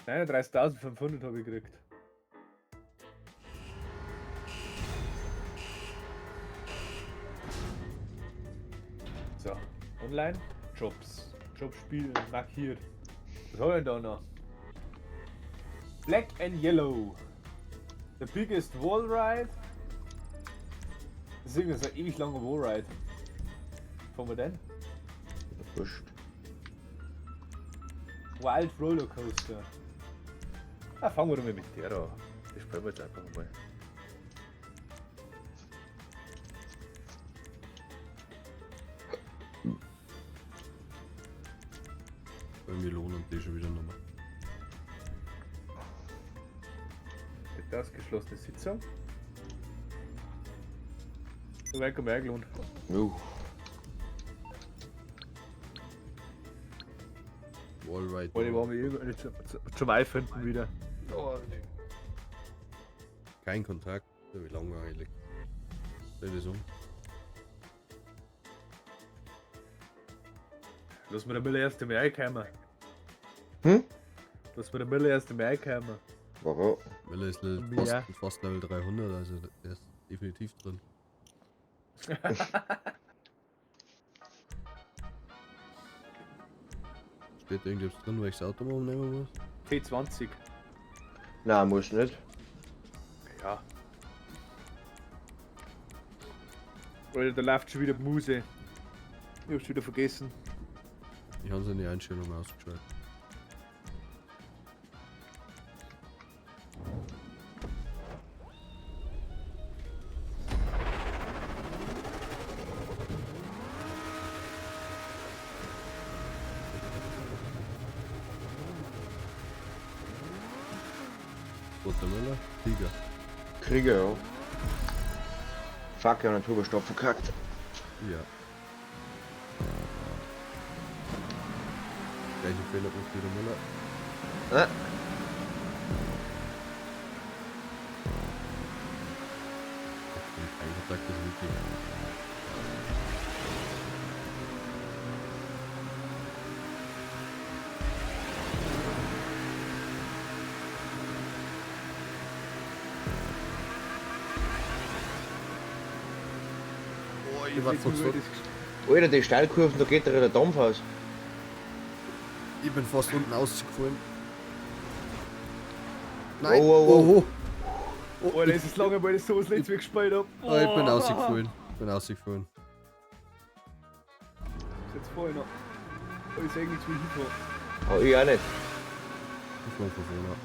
39.500 habe ich gekriegt. So, online, Jobs. Jobspiel markiert. Was habe ich denn da noch? Black and Yellow. The biggest wall ride. Das ist irgendwie so ein ewig langer Wallride. Fahren wir denn? Wurscht. Wild Rollercoaster. Ah, fangen wir doch mal mit der an. Das spielen wir jetzt einfach mal. Bei mir lohnen die schon wieder nochmal. Das geschlossene Sitzung. So weit kommen wir gelohnt. Jo. Wallride. Weil ich war mir irgendwie zum Einfinden wieder. Kein Kontakt. Ja, wie langweilig. Soll ich das um? Lass mir der Miller erst einmal reinkommen. Hm? Lass mir der Miller erst einmal reinkommen. Warum? Miller ist Ja. fast Level 300, also der ist definitiv drin. Steht irgendwas drin, welches Auto man umnehmen muss? T20. Nein, muss nicht. Ja. Alter, da läuft schon wieder die Muse. Ich hab's wieder vergessen. Ich habe sie in die Einstellung ausgeschaltet. Roter Müller, Tiger. Kriege, ja. Fuck, ich hab einen Turbostopp verkackt. Ja. Gleichen Fehler macht wieder Müller. Ah, Kein Kontakt ist wirklich. Oh, ich war fast, Alter, die Steilkurven, da geht der Dampf aus. ich bin fast unten ausgefallen. Nein! Oh, oh, oh. oh, oh. Alter, es ist lange, weil ich so das letzte Mal gespielt hab. Oh, ich bin ausgefallen. Ich bin ausgefallen. Ist jetzt vorher noch. Oh, ich seh nichts, wo ich hinfahre. Oh, ich auch nicht. Ich fahr von vorne.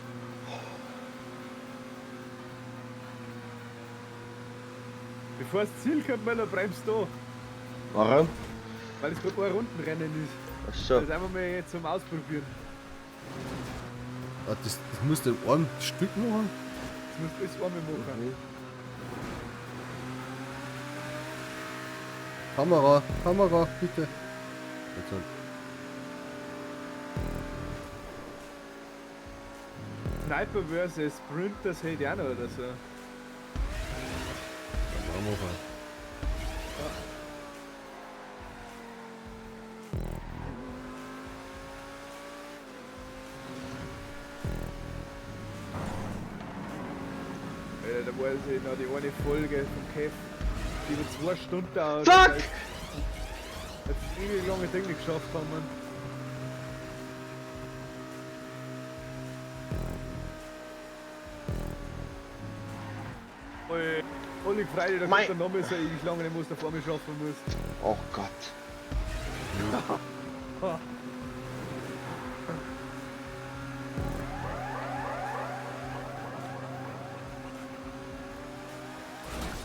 Bevor das Ziel kommt, Möller, bremst da. Warum? Weil es gerade ein Rundenrennen ist. Ach so. Das ist einfach mal zum Ausprobieren. Ah, das musst du in einem Stück machen? Das musst du alles einmal machen. Mhm. Kamera, Kamera, bitte. Jetzt halt. Sniper vs. Sprinters hätte ich auch noch oder so. Dann machen wir mal. Alter, da weiß ich noch die eine Folge vom Kev, die über 2 Stunden dauert. Fuck! Weil das ewig lange Ding nicht geschafft haben, Mann. Oi, Olli Freude, da Mei. kommt der nochmal so ewig lange, den musst du vor mir schaffen musst. Oh Gott.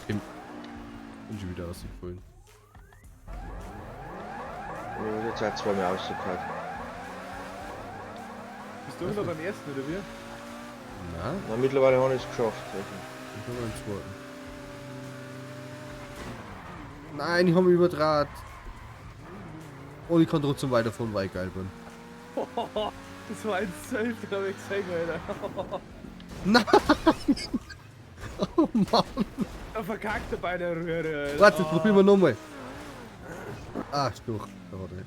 Bin schon wieder ausgefallen. Ich hab jetzt auch zweimal rausgehauen. Bist du immer noch beim ersten, oder wie? Nein, Na, mittlerweile habe ich es geschafft. Also. ich bin beim zweiten. Nein, ich habe mich überdraht. Und ich kann trotzdem weiterfahren, weil ich geil bin. Das war ein 12, habe ich gesehen, Alter. Nein! Oh Mann! Da verkackt er bei der Röhre, Alter. Warte, probieren wir nochmal. Ah, ist durch. Da war der.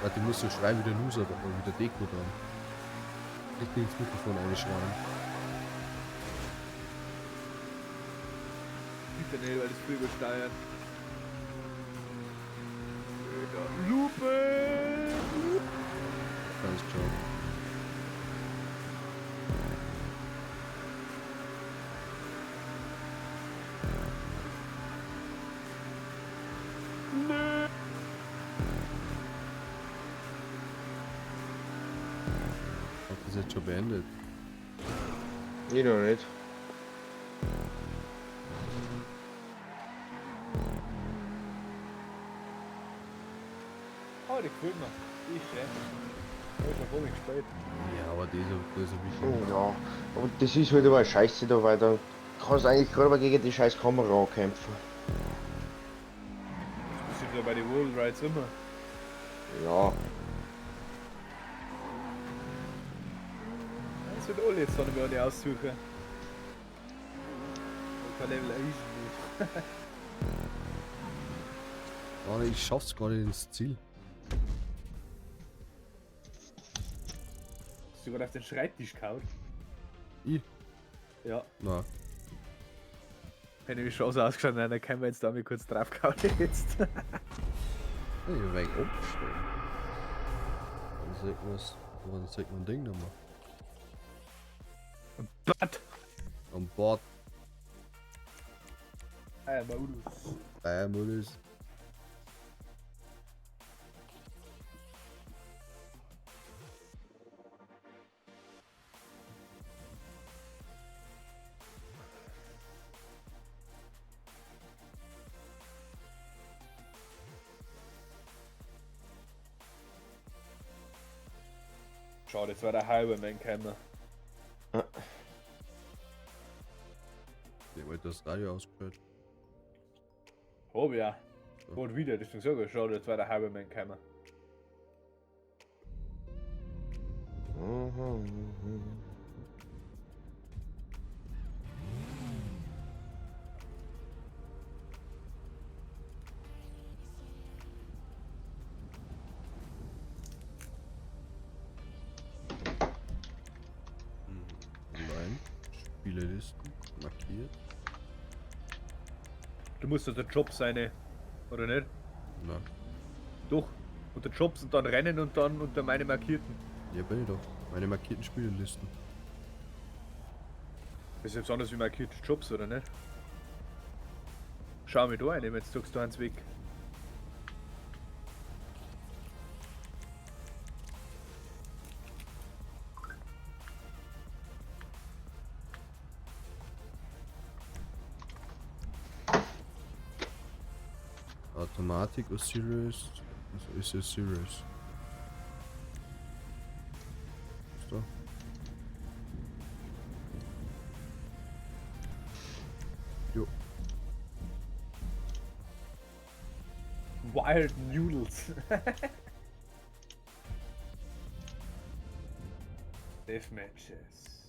Warte, ich muss so schreien wie der Loser da, wie der Deko da. Richtig ins Mikrofon einschreien. Bitte nicht, weil das früh übersteuert. Lupe! Ganz gescheit. Nö! Hab das jetzt schon beendet? Ich noch nicht. Oh, die gefällt mir. Die ist schön. Hab ich schon voll gespielt. Ja, aber das ist ein bisschen. Ja, aber das ist halt aber scheiße da, weil da kannst du eigentlich gerade mal gegen die scheiß Kamera kämpfen. Das passiert ja bei den World Rides immer. Ja, Das wird alle jetzt dann über die aussuchen. Ich kann Level 1 nicht. Ah, ich schaff's gar nicht ins Ziel. Hast du gerade auf den Schreibtisch gehauen? Ich? Ja. Na, Hätte ich schon so ausgeschaut, nein, da können wir jetzt da mal kurz drauf gehauen jetzt. ich bin wegen umstehen. Dann sieht man's, wann sieht man Ding nochmal. Bad! An Bord. Ah, Maulus. Modus. Schade, jetzt war der Highwayman gekommen. Der wollte das Radio ausgehört. Hab ich ja. Gut wieder, deswegen sag ich, schade, jetzt war der Highwayman gekommen. Nein. Spielelisten markiert. Du musst unter Jobs seine, oder nicht? Na, Doch. Unter Jobs und dann Rennen und dann unter meine markierten. ja bin ich doch. Meine markierten Spielelisten. Das ist ja besonders wie markierte Jobs, oder nicht? Schau mir da rein, wenn du sagst, du eins weg. Automatik or Serious? Also ist es Serious. Ist da? Jo. Wild Noodles. Deathmatches.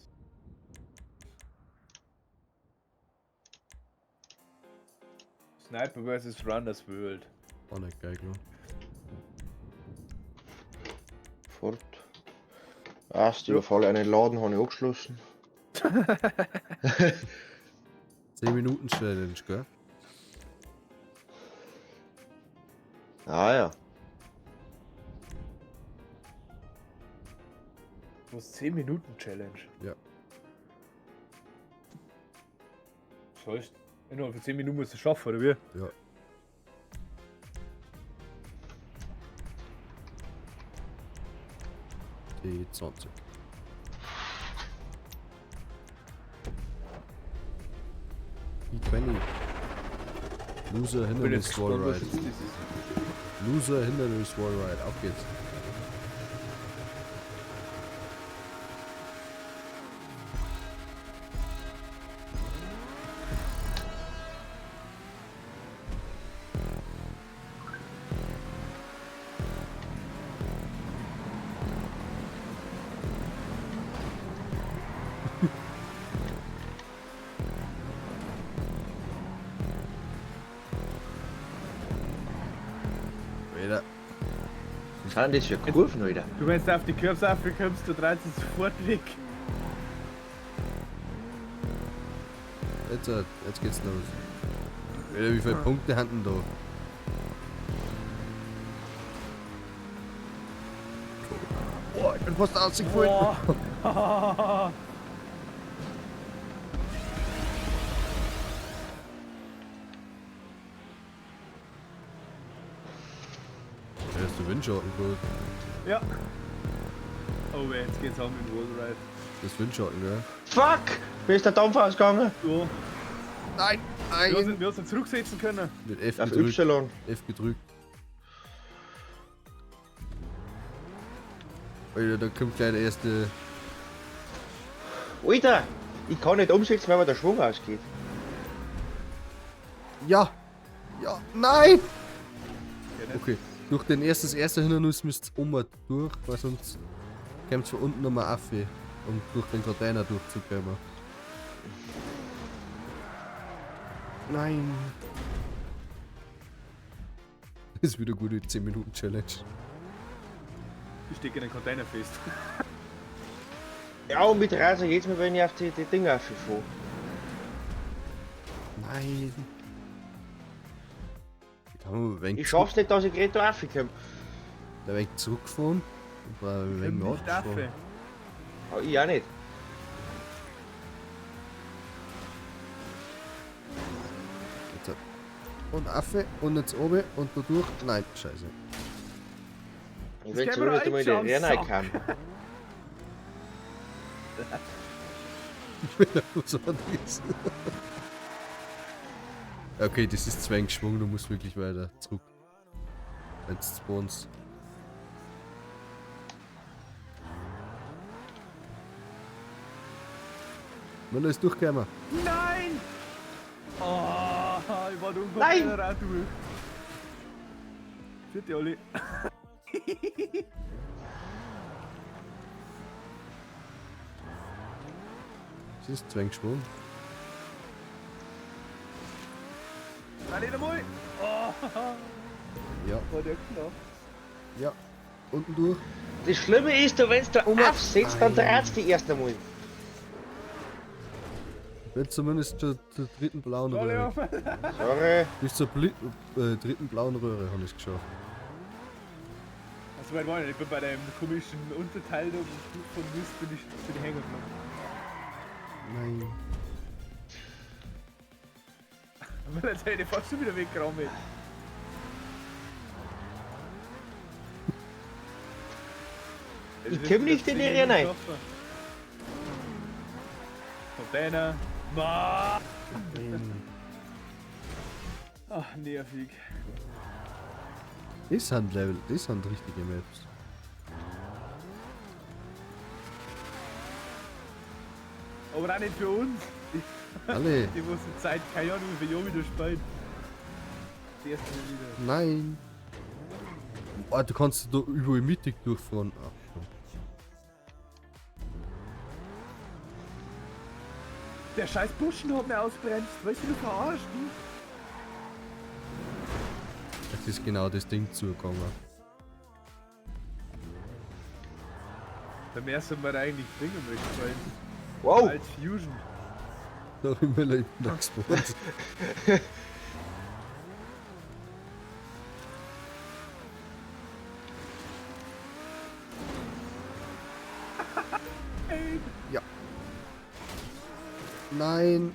Sniper vs. Runners World. Auch nicht geil, glaub. Fort. Erst überfalle einen Laden, habe ich angeschlossen. 10 Minuten Challenge, gell? Ah ja. Was 10 Minuten Challenge. Ja. Das heißt, innerhalb von 10 Minuten musst du es schaffen, oder wie? Ja. T20. T20. Loser Bin jetzt Hindernis gespannt, was Wallride. jetzt das ist. Loser Hindernis Wallride. Auf geht's. Alter. Was sind denn das für Kurven, Alter? Du, wenn du auf die Curbs aufkommst, du dreht sich sofort weg. Jetzt geht's los. Alter, wie viele Punkte haben denn da? Boah, ich bin fast rausgefallen. Boah. Da ist der Windschatten gut. Ja. Oh weh, jetzt geht's auch mit dem Wallride. Das Windschatten, gell? Fuck! Mir ist der Dampf ausgegangen. So. Nein! Nein! Wir haben uns zurücksetzen können. Mit F Auf gedrückt. Y. F gedrückt. Alter, da kommt gleich der erste. Alter! Ich kann nicht umsetzen, weil mir der Schwung ausgeht. Ja! Ja! Nein! Ja, nicht? Okay. Durch den ersten, das erste Hindernis müsst ihr immer durch, weil sonst kommt von unten nochmal auf, um durch den Container durchzukommen. Nein! Das ist wieder gute 10 Minuten Challenge. Ich stecke in den Container fest. Ja, und mit Rasen geht's mir, wenn ich auf die Dinger auffahre. Nein! Ich kann mal ein wenig Ich schaff's nicht, dass ich gerade da raufkomme. Da wenig zurückgefahren und war ein wenig Nicht nachgefahren. Aber ich auch nicht. Jetzt. Und Affe und jetzt oben und da durch. Nein, scheiße. Ich Das will kann zumindest man einmal in die einschauen, Renne Sack. kommen. Was war das? Okay, das ist Zwangschwung, du musst wirklich weiter zurück. Jetzt spawns. Müller ist durchgekommen. Nein! Oh, ich war dumm. Nein! Auch durch. Vierte Olli. Das ist Zwangschwung. Nein, nicht einmal. Oh, Ja, war der knapp. ja. Unten durch. Das Schlimme ist, du, wenn du Oma- aufsetzt, dann Nein. dreht's die erst einmal. Ich bin zumindest zur dritten blauen Olli, Röhre. Sorry. Bis zur dritten blauen Röhre habe ich es geschafft. Also weit war ich nicht. Ich bin bei dem komischen Unterteil da von Mist bin ich hängen geblieben. Nein. Aber jetzt hätte ich fast schon wieder weggerammt. Ich komm nicht in die Renne. Container. Ma. Ach, nervig. Das sind Level, das sind richtige Maps. Aber auch nicht für uns. Alle. Die wussten Zeit, keine Ahnung, wie viel Jahr wieder spielen. Das erste Mal wieder. Nein. Oh, du kannst da überall mittig durchfahren. Ach, schon. Der scheiß Buschen hat mir ausbremst. Weißt du, du verarscht? Hm? Es ist genau das Ding zugegangen. Beim ersten Mal eigentlich Dinge wegfallen. Wow! Als Fusion. Da hab ich mir Leben gespawnt. Ja. Nein.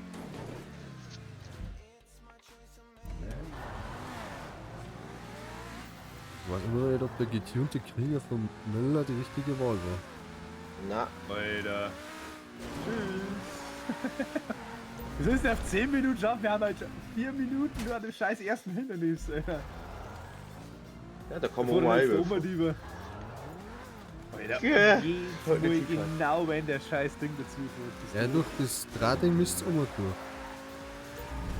Ich weiß immer noch nicht, ob der getunte Krieger von Müller die richtige Wahl war. Na, Alter. Tschüss. Wir müssen auf 10 Minuten schaffen, wir haben halt schon 4 Minuten nur an dem scheiß ersten Hindernis, Alter. ja, da kann man Bevor mal du über. jetzt lieber. Alter, Ja. jedes Heute Mal nicht hinfahren. genau, wenn der scheiß Ding dazu fährt. Ja, durch das Drahtding müsst ihr immer durch.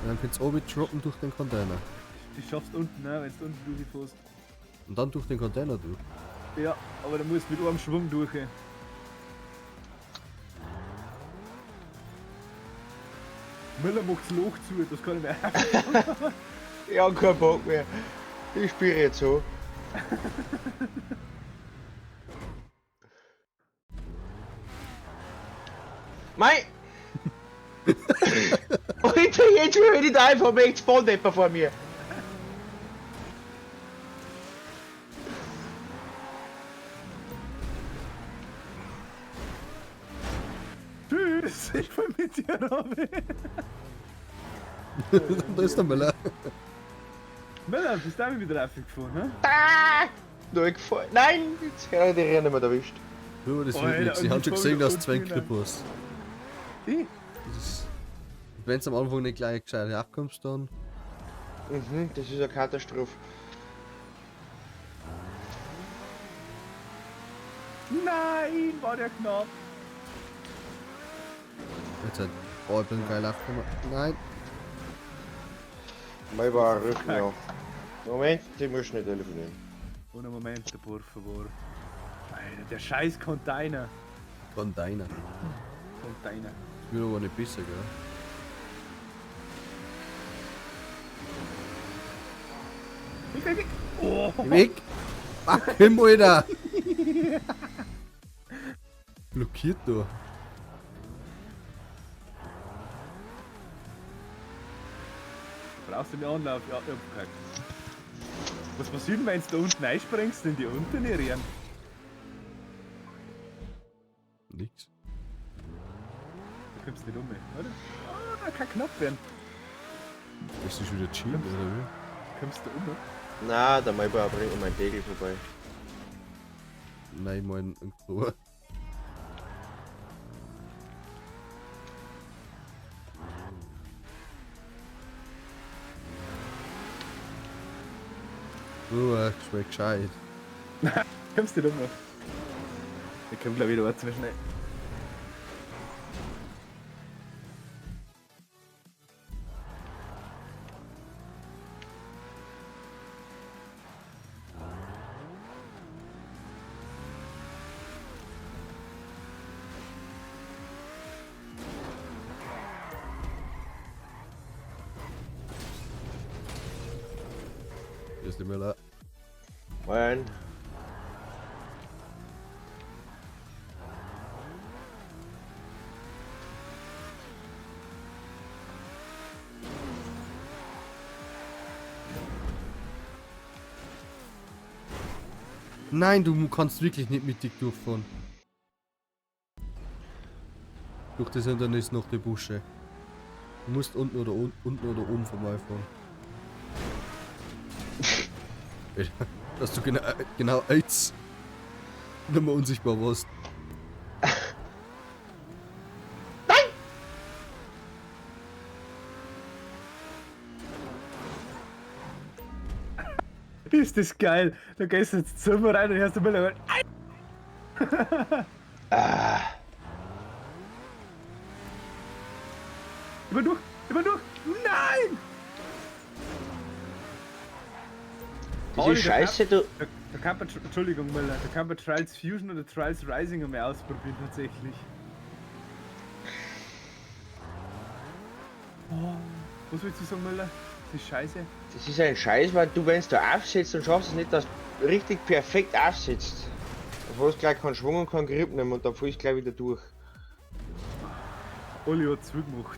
Und dann könnt ihr oben droppen durch den Container. Die schaffst unten, ne, wenn du unten durchfährst. Und dann durch den Container durch. Ja, aber du musst mit einem Schwung durch. Ey. Müller macht's Loch zu, das kann ich mir Ich hab keinen Bock mehr. Ich spiele jetzt so. Mei! Alter, jetzt will ich da einfach echt Volldepper vor mir. Tschüss, ich fahr mit dir, Robin. Da ist der Müller. Müller, bist du auch wieder raufgefahren, ne? Ah! Nur gefallen. Nein! Jetzt habe ich die Rennen nicht mehr erwischt. Nur das Alter, wird nichts. Ich und hab die schon gesehen, Vogel dass du zwei unten Grip hast. Ich? Das ist. Wenn du am Anfang nicht gleich gescheit aufkommst, dann. Mhm, das ist eine Katastrophe. Nein, war der knapp. Jetzt halt. Oh, ich bin geil aufgekommen. Nein. Mal war ein Rücken, ja. Moment, ich muss schnell telefonieren. Ohne Moment, der por favor. Alter, der scheiß Container. Container. Container. Das wird aber nicht besser, gell? Weg, weg, weg. Oh. Geh weg! Fuck him, Alter! Blockiert da. Brauchst du den Anlauf? Ja, ich hab gekackt. Was passiert denn, wenn du da unten einspringst in die unteren Rehren? Nix. Da kommst du nicht um, oder? Ah, kann knapp werden. Ist das wieder chill, oder wie? Kommst du um? Na, der Maibauer bringt mir meinen Degel vorbei. Nein, ich mein ein Tor. Oh, schmeckt gescheit. Kommst du nicht um? Ich komm gleich wieder warte mal schnell. Hier ist der Müller. Moin. Nein, du kannst wirklich nicht mittig durchfahren. Durch das Hindernis noch die Busche. Du musst unten oder unten oder oben vorbeifahren. Alter, dass du genau eins nicht mehr unsichtbar warst. Ist das geil? Du gehst ins Zimmer rein und hörst den Müller. Ah. Immer durch! Immer durch! Nein! Das Olli, ist scheiße, du. Da kann man, Entschuldigung Müller, da kann man Trials Fusion oder Trials Rising einmal ausprobieren tatsächlich. Oh, was willst du sagen, Müller? Das ist scheiße. Das ist ein Scheiß, weil du, wenn du da aufsetzt und schaffst es nicht, dass du richtig perfekt aufsetzt. Dann hast du gleich keinen Schwung und keinen Grip mehr und dann fällst du gleich wieder durch. Olli hat zugemacht.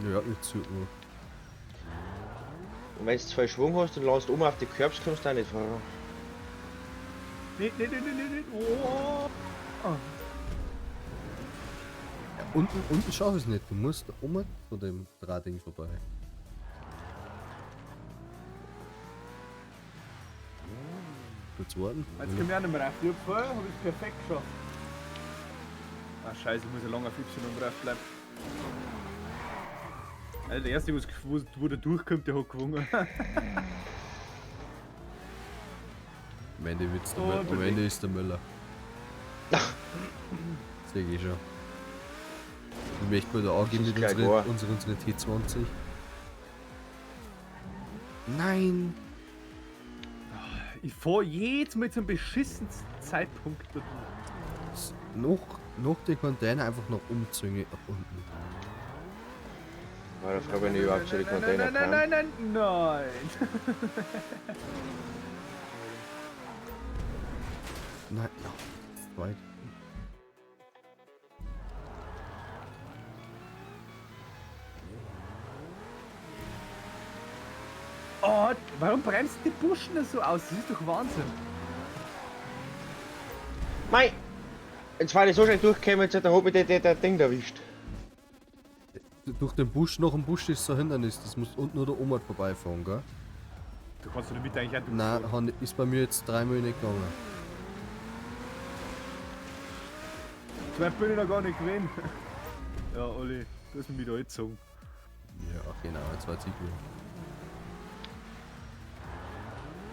Ja, hat nicht zugemacht. Und wenn du zwei Schwung hast und lässt um auf die Curbs, kommst du auch nicht voran. Nee, nee, nee, nee, nee, nee. Oh. Oh. Ja, unten schaff ich es nicht. Du musst da oben zu dem Drahtding vorbei. Kurz warten. Jetzt komm ich auch nicht mehr rauf. Ich hab vorher hab ich's perfekt geschafft. Ah scheiße, ich muss ja lange auf Y drauf bleiben. Also der erste, wo der durchkommt, der hat gewonnen. Am Ende, wird's der Oh, Müller. Am bewegt. Ende ist der Müller. Sehe ich schon. Ich möchte mal da angehen Das mit ist gleich wahr. unsere T20. Nein! Ich fahr jetzt mit so einem beschissensten Zeitpunkt da durch. Noch die Container einfach noch umzwingen nach unten. Weil da frage ich mich überhaupt zu den Nein, Container nein, nein, kam. nein, nein, nein. Nein, ja, weit. Oh, warum bremst die Buschen so aus? Das ist doch Wahnsinn. Mei! Jetzt war ich so schnell durchgekommen, jetzt hat der mich der Ding da erwischt. Durch den Busch, noch ein Busch ist so ein Hindernis. Das muss unten oder oben vorbeifahren, gell? Du kannst doch damit eigentlich auch Nein, durchfahren. ist bei mir jetzt dreimal nicht gegangen. So weit bin ich noch gar nicht gewesen. Ja, Olli, du hast mich wieder angezogen. Ja, genau, jetzt war ich gewesen.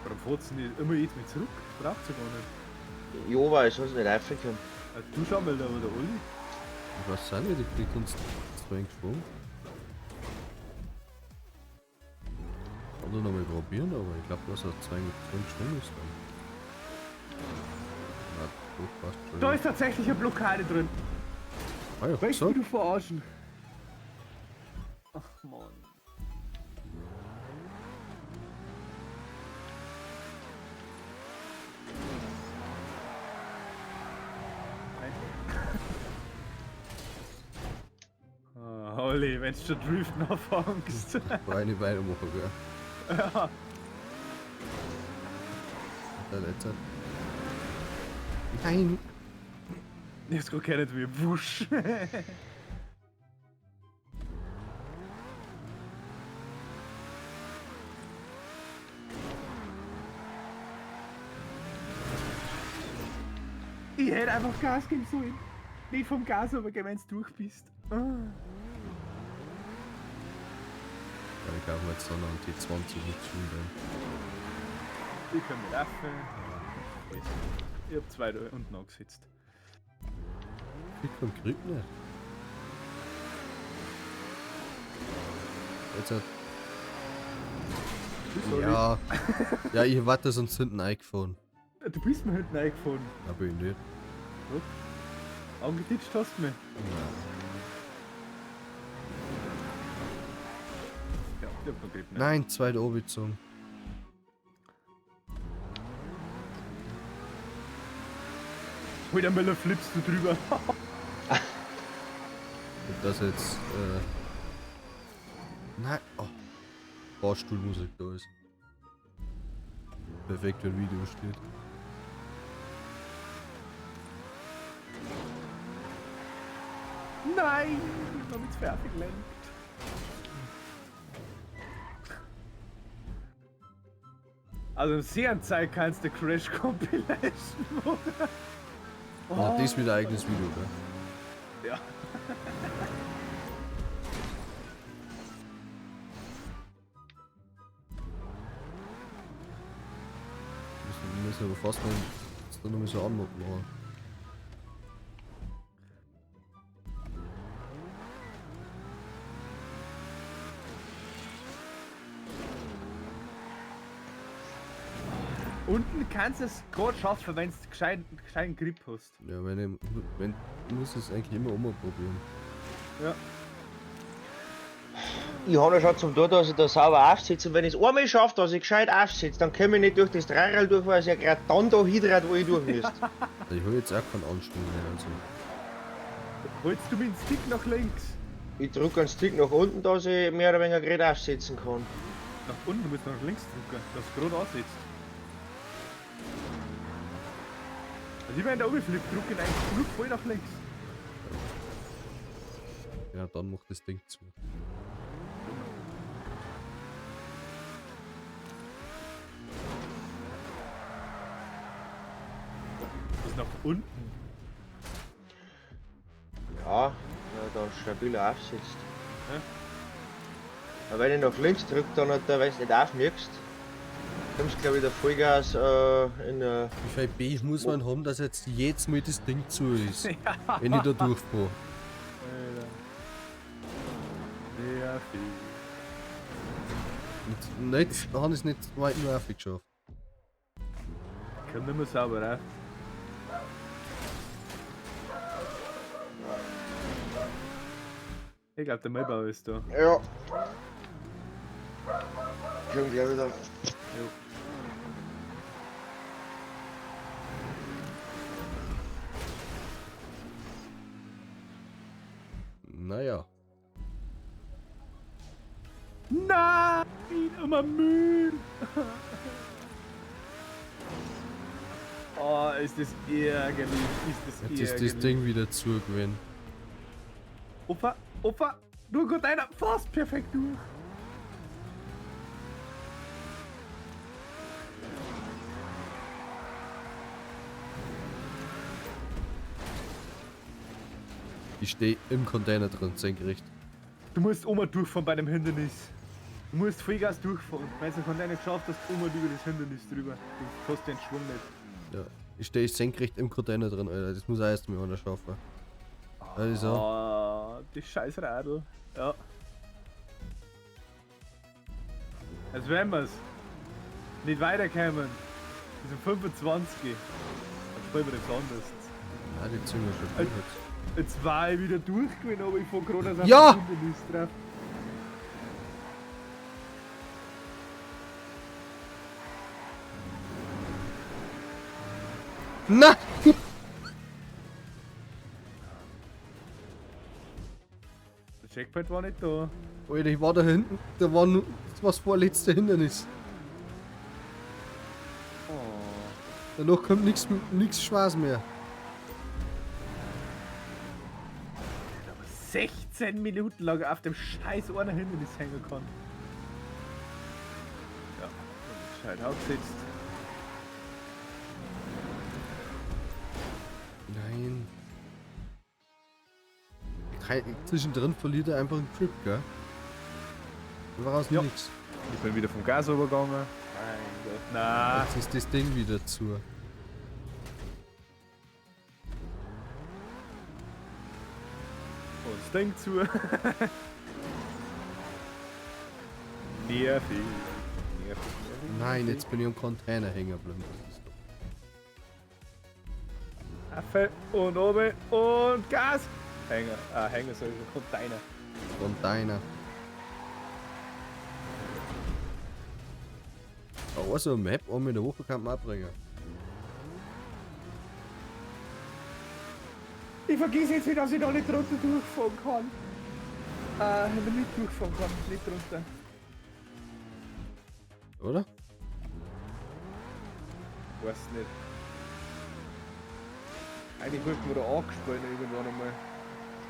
Warum fährt sie nicht immer jetzt mit zurück? Das braucht sie gar nicht. Ja, weil ich sonst nicht raufgekommen. Also, du schau mal da, aber der Olli. Ich weiß auch nicht, ich krieg uns zwei geschwungen. Kann ich noch mal probieren, aber ich glaube, dass er zwei geschwungen ist dann. Na, gut, passt schon. Da ist tatsächlich eine Blockade drin. Ah, ja, Weißt so. du, du verarschen? Ach man. Nein. Ah, Olli, wenn du schon driften anfängst. Brauche ich weitermachen, gell? Ja. Der letzte. Nein! Ich hab's gerade gehört, wie wusch. Ich hätte einfach Gas geben sollen. Nicht vom Gas, aber wenn du durch bist. Ah. Ja, ich kaufe mir jetzt dann noch einen T20 mit Schwimmen. Ich kann mir laufen. Ich hab zwei da unten angesetzt. Ich keinen Grip nicht. Jetzt hat. Sorry. Ja. Ja, ich warte sonst hinten eingefahren. Du bist mir hinten eingefahren. Aber ich nicht. Angetitscht hast du mich. Nein. Ja, ich hab keinen Grip nicht. Nein, zwei da oben gezogen. Alter Müller, flippst du drüber. Und das jetzt, Nein, oh. Fahrstuhlmusik da ist. Perfekt, wenn Video steht. Nein, ich hab mich zu fertig gelenkt. Also sehr Zeit kannst du Crash Compilation machen. Oh. Na, das wieder ein eigenes Video, gell? Ja. Wir müssen aber fast mal jetzt da noch mal so anmachen machen. Unten kannst du es gerade schaffen, wenn du gescheiten Grip hast. Ja, wenn ich, wenn, muss es eigentlich immer umprobieren. Ja. Ich habe ja schon zum Tor, dass ich da sauber aufsitze. Und wenn ich es einmal schaffe, dass ich gescheit aufsitze, dann komme ich nicht durch das Dreirad durch, weil es ja gerade dann da hindreht, wo ich durch müsste. Ich hol jetzt auch keinen Anschwung mehr. Also. Holst du mit dem Stick nach links? Ich drücke einen Stick nach unten, dass ich mehr oder weniger gerade aufsitzen kann. Nach unten, du musst nach links drücken, dass du gerade ansetzt. Also ich bin da oben flip, drücke eigentlich nur voll nach links. Ja, dann macht das Ding zu. Das ist nach unten. Ja, ja, da stabiler aufsitzt. Ja. Aber wenn ich nach links drücke, dann hat der, wenn du nicht aufmerkst, kommst du glaube ich der Vollgas in Wie viel B muss man haben, dass jetzt jedes Mal das Ding zu ist, Ja. wenn ich da durchfahre? Alter. Sehr viel. Und jetzt habe ich es nicht weit nur aufgeschafft. Ich komm nicht mehr sauber rauf. Ich glaub, der Neubau ist da. Ja. Komm gleich wieder. Jo. Immer müde. Oh, ist das ärgerlich. Ist das Jetzt ist ärgerlich. das Ding wieder zugewesen. Opfer, Opfer, nur gut einer, fast perfekt durch. Ich stehe im Container drin, senkrecht. Du musst oma durchfahren bei dem Hindernis. Du musst Vollgas durchfahren. Wenn du den Container geschafft hast, oma über das Hindernis drüber. Du hast den Schwung nicht. Ja. Ich stehe senkrecht im Container drin, Alter. Das muss auch erst mal einer schaffen. Also. Ah, die scheiß Radl. Ja. Als wenn wir's nicht weiterkommen. Wir sind 25. Dann spielen wir das anders. Ah, die Zunge schon Äh, durch jetzt. Jetzt war ich wieder durchgewesen, aber ich fahr gerade auf Ja! das Hindernis drauf. Na! Der Checkpoint war nicht da. Alter, ich war da hinten. Da war nur. Das war das vorletzte Hindernis. Oh. Danach kommt nichts nix Schwarz mehr. Aber 16 Minuten lang auf dem scheiß einer Hindernis hängen kann. Ja, gescheit aufgesetzt. Nein. Zwischendrin verliert er einfach einen Grip, gell? Einfach aus Ja. nichts. Ich bin wieder vom Gas übergegangen. Mein Gott, na. Jetzt ist das Ding wieder zu. Und das Ding zu. Nervig. Nervig, nervig. Nein, jetzt bin ich am Container hängen geblieben. Das ist doch- Affe und oben und Gas. Hänger, ah, Hänger sag ich schon, Container. Container. Aber so eine Map einmal in der Woche kann man abbringen. Ich vergiss jetzt wieder, dass ich da nicht drunter durchfahren kann. Nicht durchfahren kann, nicht drunter. Oder? Weiß nicht. Eigentlich wollten wir da angespielt irgendwann einmal.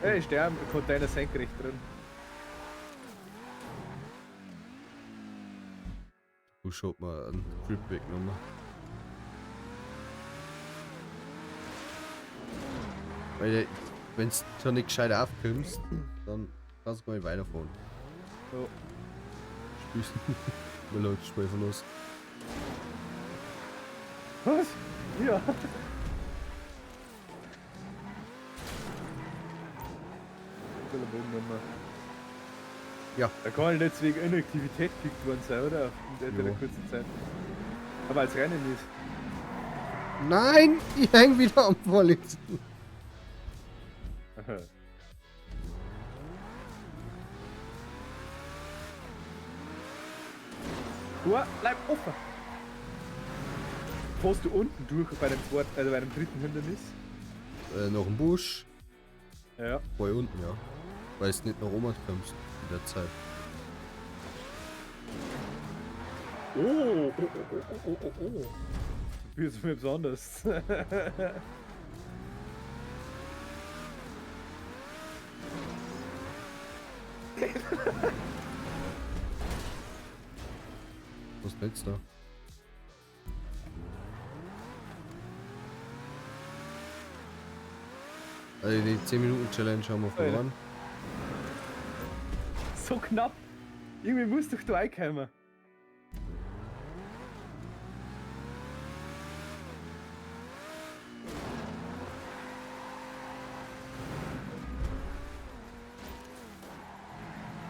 Ey, ist der im Container senkrecht drin. Wo schaut man einen Grip weggenommen? Weil wenn du schon nicht gescheit aufkommst, dann kannst du gar nicht weiterfahren. So. Spielst du Leute, Spielverlust. Was? Ja. Ja. Da kann ich nicht wegen Inaktivität gekickt worden sein, oder? In der Jo. kurzen Zeit. Aber als Rennen ist. Nein, ich häng wieder am vorletzten. Uah, bleib offen! Fährst du unten durch bei dem zweiten, also bei dem dritten Hindernis? Noch ein Busch. Ja. Voll unten, ja. Weil es nicht nach oben kommst in der Zeit. Oh, oh, oh, oh, oh, oh, oh. Wie ist mir besonders? Was ist denn jetzt da? Also die 10 Minuten Challenge haben wir verloren. So knapp. Irgendwie musst du doch da reinkommen.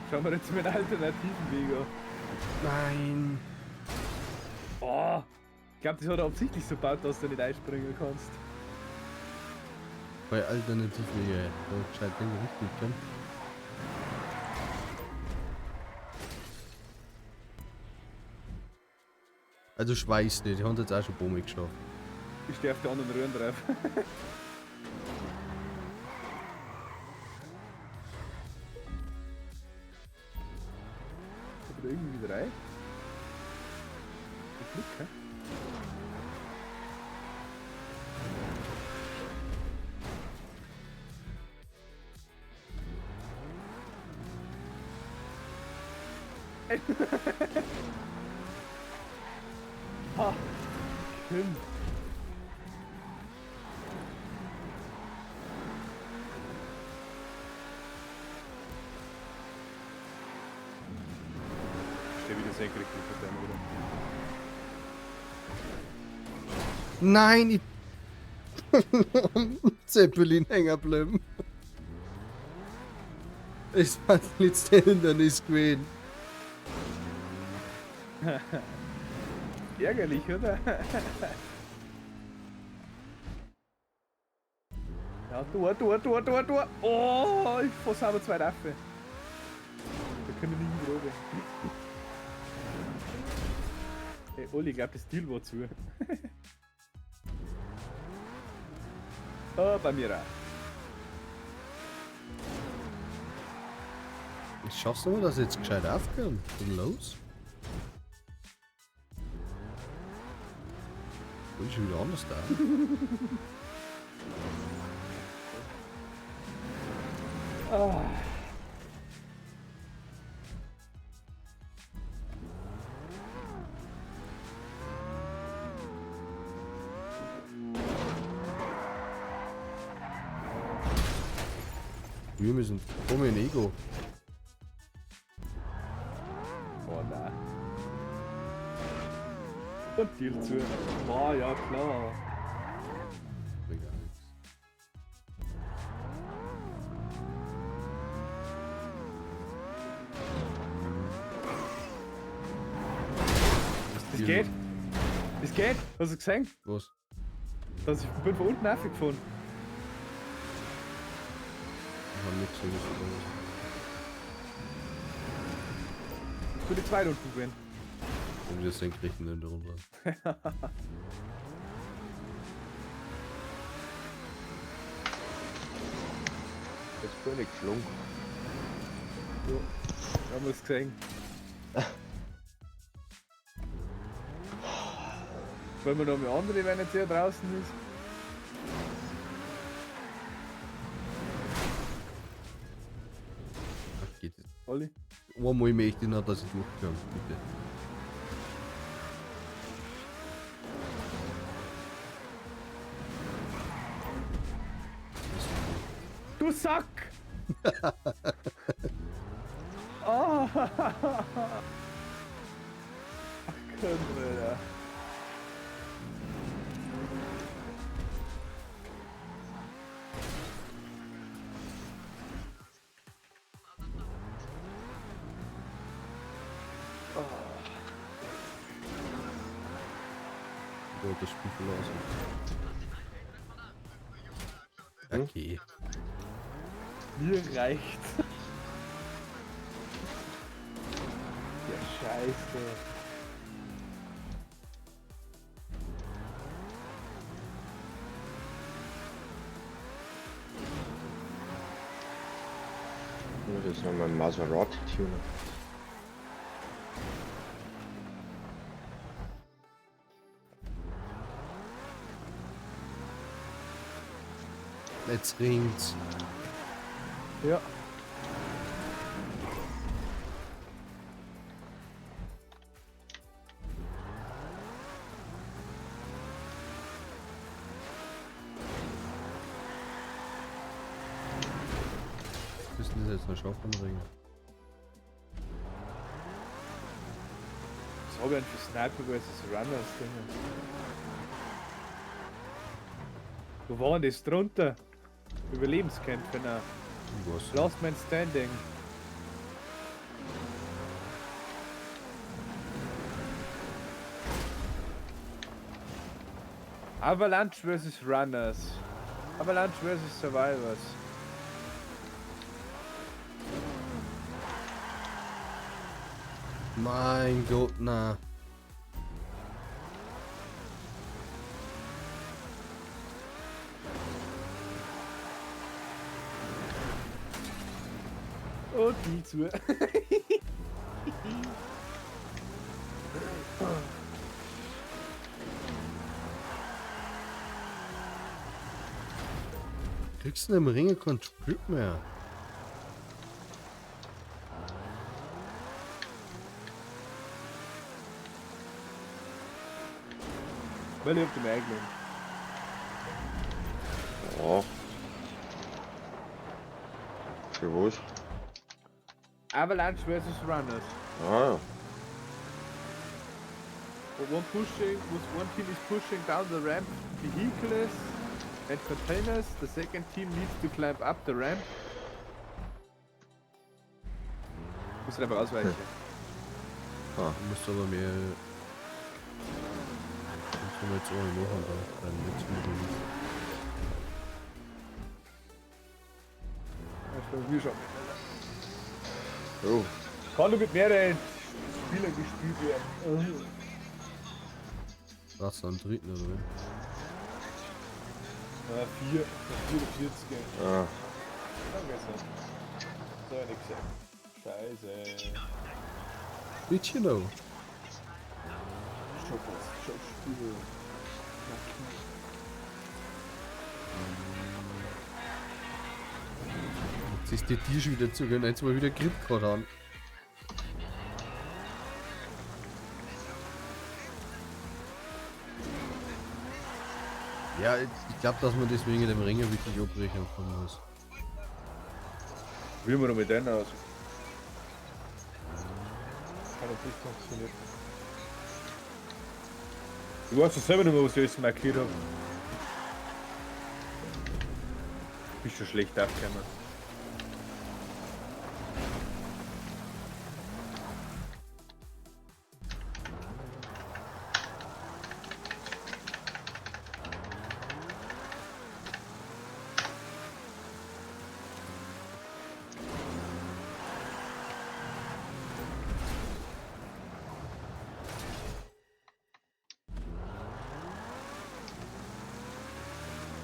Schauen wir jetzt mit alternativen Weg an. Nein! Oh, ich glaube, das hat er absichtlich so gebaut, dass du nicht einspringen kannst. Bei Alternativwege, da gescheit Ding richtig, gell? Also ich weiß nicht, die haben jetzt auch schon Bome geschafft. Ich stehe auf der anderen Röhren drauf. Kommt da irgendwie wieder rein? Glück, hä? Ha! Kim? Steh wieder senkrecht mit dem, oder? Nein, ich. Zeppelin hängen geblieben. Es war das letzte Hindernis gewesen. Ärgerlich, oder? Ja, Tor, Tor, Tor, Tor, Tor. Oh, ich fass aber zwei Raffe. Da können wir nicht runter. Hey, Olli, ich glaub, das Deal war zu. Oh, bei mir auch. Ich schaff's aber, dass ich jetzt gescheit aufkomme. Was ist denn los? Bin schon wieder anders da. Ah. Wir müssen komm in Ego. Oh nein. Und Deal zu. War ja klar. Bringt gar nichts. Das geht. Das geht. Hast du gesehen? Was? Dass ich bin von unten aufgefahren. Ich hab nichts gesehen, was da ist. Ich bin die zwei unten gewesen. Und wir senkrecht in der Runde. Jetzt bin ich geflogen. Ja, haben wir es gesehen. Wollen wir noch mal andere, wenn jetzt hier draußen ist? Ach, geht jetzt. Olli? Einmal möchte ich noch, dass ich durchkomme, bitte. Du Sack! Oh. Ach, komm, Alter. Ich wollte das Spiel verlassen. Okay. Mir reicht's. Ja, scheiße. Ich muss jetzt noch mal Maserati tunen. Jetzt ringt's. Ja. Müssen das jetzt noch schaffen, Ring? Was hab ich denn für Sniper vs. Runners Dinge? Wo war denn das drunter? Überlebenskämpfe, na. Ich weiß nicht. Last Man Standing. Avalanche vs. Runners. Avalanche vs. Survivors. Mein Gott, na. Und die zu. Kriegst du denn im Ringe keinen Grip mehr? Weil ich hab den eigenen. Ja. Für was? Avalanche vs. Runners. Ah, But one pushing, was one team is pushing down the ramp vehicles and containers. The second team needs to climb up the ramp. Muss einfach ausweichen. Du musst aber mehr. Das können wir jetzt auch nicht machen, da beim nächsten Release. Das ist mir schon. oh. Kann nur mit mehreren Spielern gespielt werden. Brauchst du am dritten oder wie? Ja, 4, 44. Ah. Danke sehr. So, nix. Scheiße. Did you know? Schockers, Schockspiele. Jetzt ist die Tier schon wieder zugegangen, jetzt mal wieder Grip gerade an. Ja, ich glaube, dass man deswegen dem Ringer wirklich abbrechen kann muss. Wie wir noch mit denen aus? Kann ob das funktioniert. Ich weiß schon selber nicht mehr, was ich alles markiert habe. Bist schon schlecht aufgekommen.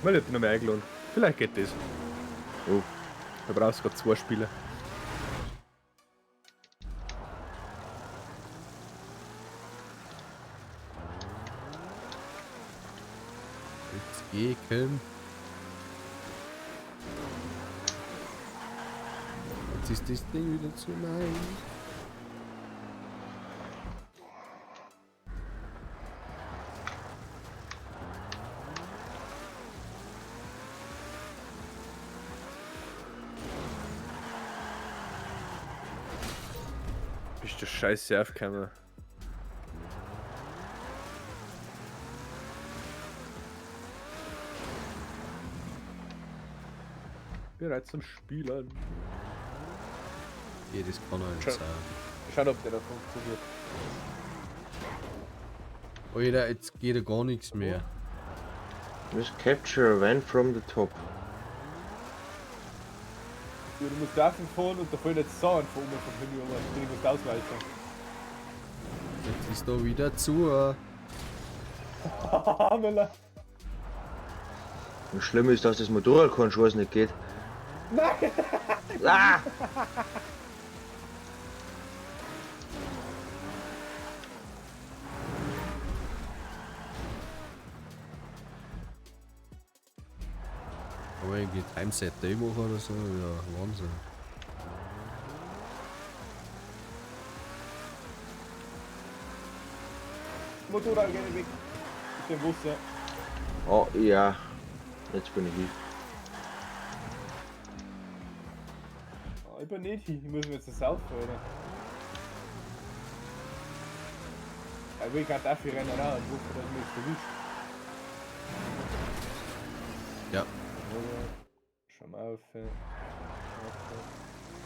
Weil ich hab dich noch mehr eingeladen. Vielleicht geht das. Oh. Da brauchst du gerade zwei Spieler. Jetzt geh, komm. Jetzt ist das Ding wieder zu nein. Bist du scheiße aufgekommen. Bereit zum Spielen. Geh, das kann doch nicht Schau. sein. Schauen, ob der da funktioniert. Alter, jetzt geht ja gar nichts mehr. Just capture a van from the top. Ja, du musst laufen fahren und da fällt jetzt Sauen von oben vom Himmel um. Den musst du ausweichen. Jetzt ist da wieder zu. Müller. Und schlimm ist, dass das Motorrad keinen Scheiß nicht geht. Nein! Ah! Aber irgendwie Timeset Day machen oder so, ja, Wahnsinn. Motorrad geht weg. Ist der Wasser. Oh ja. Jetzt bin ich hier. Ah, ich bin nicht hin. Ich muss mir jetzt das saufen, Alter. Ich will gerade dafür rennen raus und hoffe, dass mich jetzt erwischt. Ja. Schau mal auf.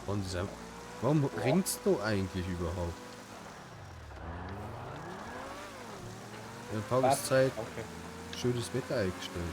Und ist einfach. Warum ringst du eigentlich überhaupt? Ja, Tageszeit, Okay. schönes Wetter eingestellt.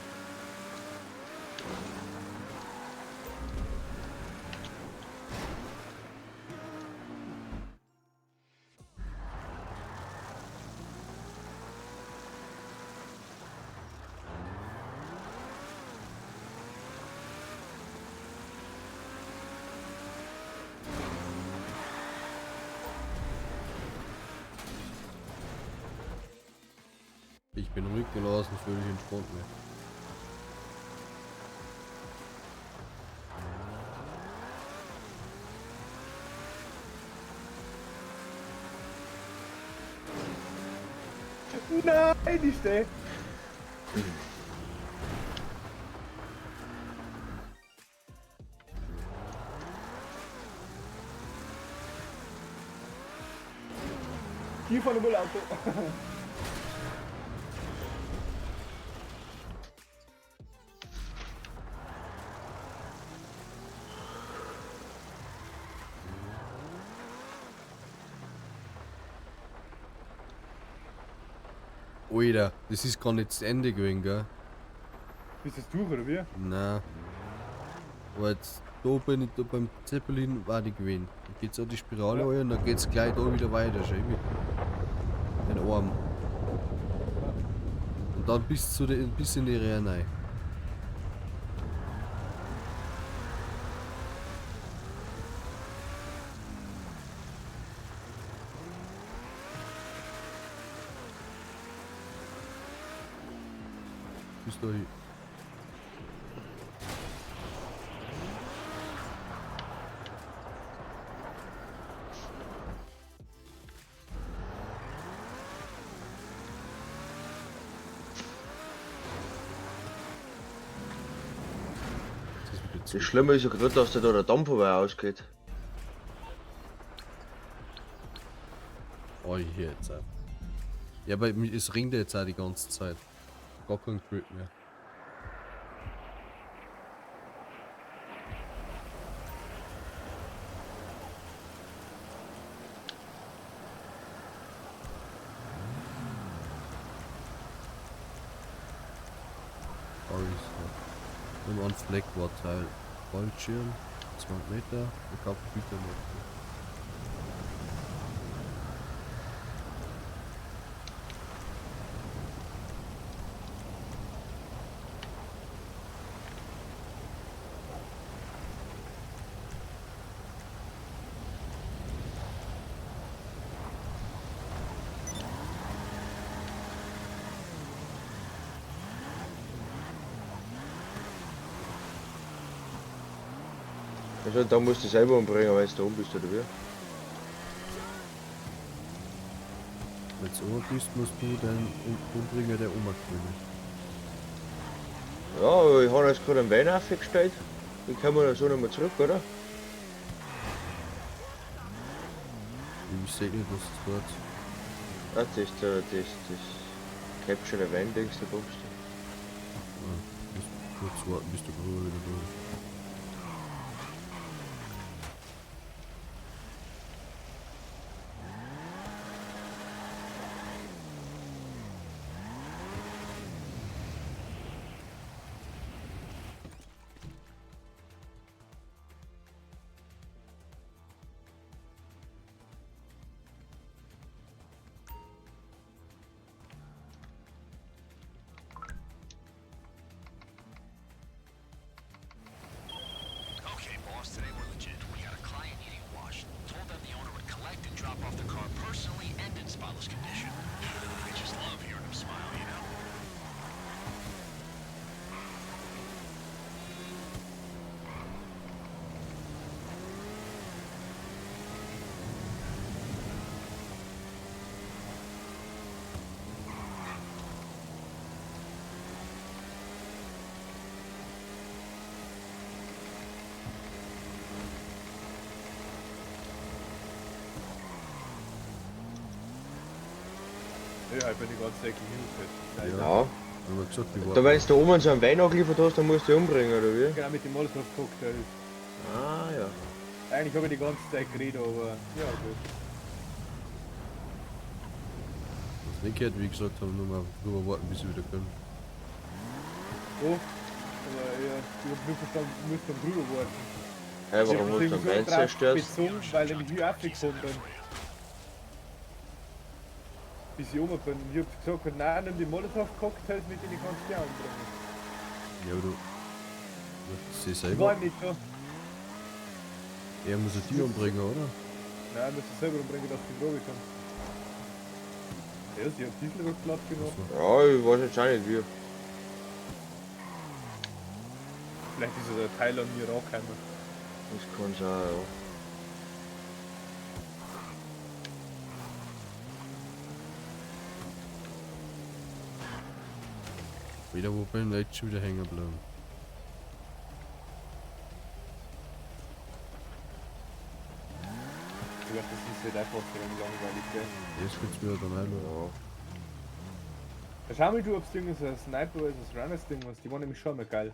Ich bin ruhig gelassen, völlig entspannt mehr. Nein, ich steh. Hier von dem Müllauto. Alter, das ist gar nicht das Ende gewesen, gell? Bist das durch, oder wie? Nein. Aber jetzt, da bin ich da beim Zeppelin war ich gewesen. Dann geht's auch die Spirale Ja. rein und dann geht's gleich da wieder weiter, schau mit den Arm. Und dann bis zu den, bis in die Rehe rein. Bis dahin. Das ist wieder zu. Das Schlimme ist ja gerade, dass dir da der Dampf vorbei ausgeht. Oh, hier jetzt auch. Ja, aber es ringt ja jetzt auch die ganze Zeit. Gar kein Grip mehr. Oh, so. Nimm an Fleck war Teil. Fallschirm, 20 Meter, ich hab bitte noch. Also da musst du selber umbringen, weil du da oben bist, oder wie? Wenn du oben bist, musst du den umbringen, der umgekommen ist. Ja, aber ich habe jetzt gerade einen Wein aufgestellt. Den können wir ja so nicht mehr zurück, oder? Ich sehe nicht, was das dort. Ah, das ist das Capture the Wein, denkst du, kommst du. Ah, musst kurz warten, bis der Gruber wieder da ist. Okay, boss, today we're legit. We got a client needing washed. Told them the owner would collect and drop off the car personally and in spotless condition. I just love hearing him smile, you know? Ja, ich bin die ganze Zeit gemutet. Ja. Ja. Haben wir gesagt, die Da, warten. wenn du da oben so einen Wein angeliefert hast, dann musst du ihn umbringen, oder wie? Genau, mit dem Molotov-Cocktail. Ah, ja. Eigentlich habe ich die ganze Zeit geredet, aber ja, gut. Was nicht gehört, wie gesagt, haben nur mal drüber warten, bis sie wieder können. Oh, aber ja, ich hab nur verstanden, du musst dann drüber warten. Hey, Ich warum hab hast du mich einen Wein so drauf zerstört? bezogen, weil nämlich ich aufgekommen bin. Bis ich oben bin. Und ich hab gesagt, nein, nimm die Molotov-Cocktails mit, die kannst du auch umbringen. Ja, aber du. Sie Ich selber. war nicht so. Er muss ja die umbringen, oder? Nein, ich muss sie selber umbringen, dass die Droge kommt. Ja, sie hat Diesel platt gemacht. Achso. Ja, ich weiß jetzt auch nicht wie. Vielleicht ist es ein Teil an mir angekommen. Das kann sein, ja. Wieder wo bin ich jetzt schon wieder hängen geblieben. Ich glaube, das ist halt einfach langweilig, gell? Jetzt geht's wieder dann rein. Ja. Ja, schau mal, du, ob's Ding ist ein Sniper vs. Runners Ding was. Die waren nämlich schon mal geil.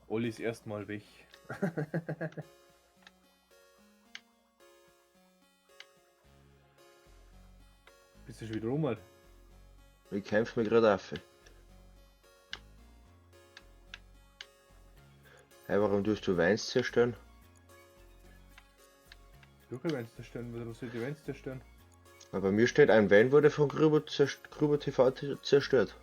Olli ist erstmal weg. Bist du schon wieder rum, Alter? Ich kämpfe mich gerade auf. Hey, warum tust du Weins zerstören? Du kannst Weins zerstören, warum soll die Weins zerstören? Weil bei mir steht, ein Van wurde von Gruber, Gruber TV zerstört.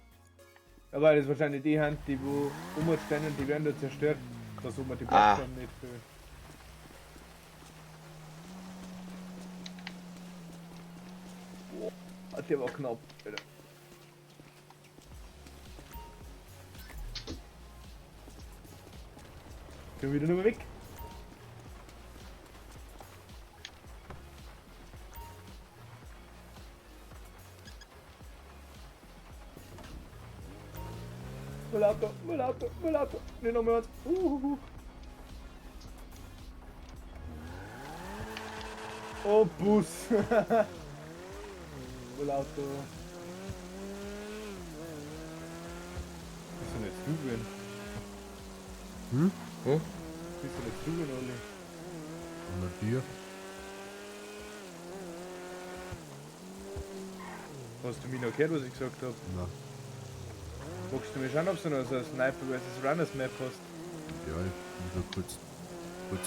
Aber das ist wahrscheinlich die Hand, die wo umstehen und die werden da zerstört. Da soll man die Ah. Plattform nicht für. Boah, der war knapp, Alter. Können wir wieder nur weg? Müllauto, Müllauto, Müllauto. Ne, noch mehr eins. Uhuhu. Oh, Bus. Müllauto. Bist du nicht du gewesen? Hm? Hm? Bist du nicht du gewesen, Olli? Und dir? Hast du mich noch gehört, was ich gesagt habe? Na, Magst du mir schauen, ob du noch so ein Sniper vs. Runners Map hast? ja, ich will kurz,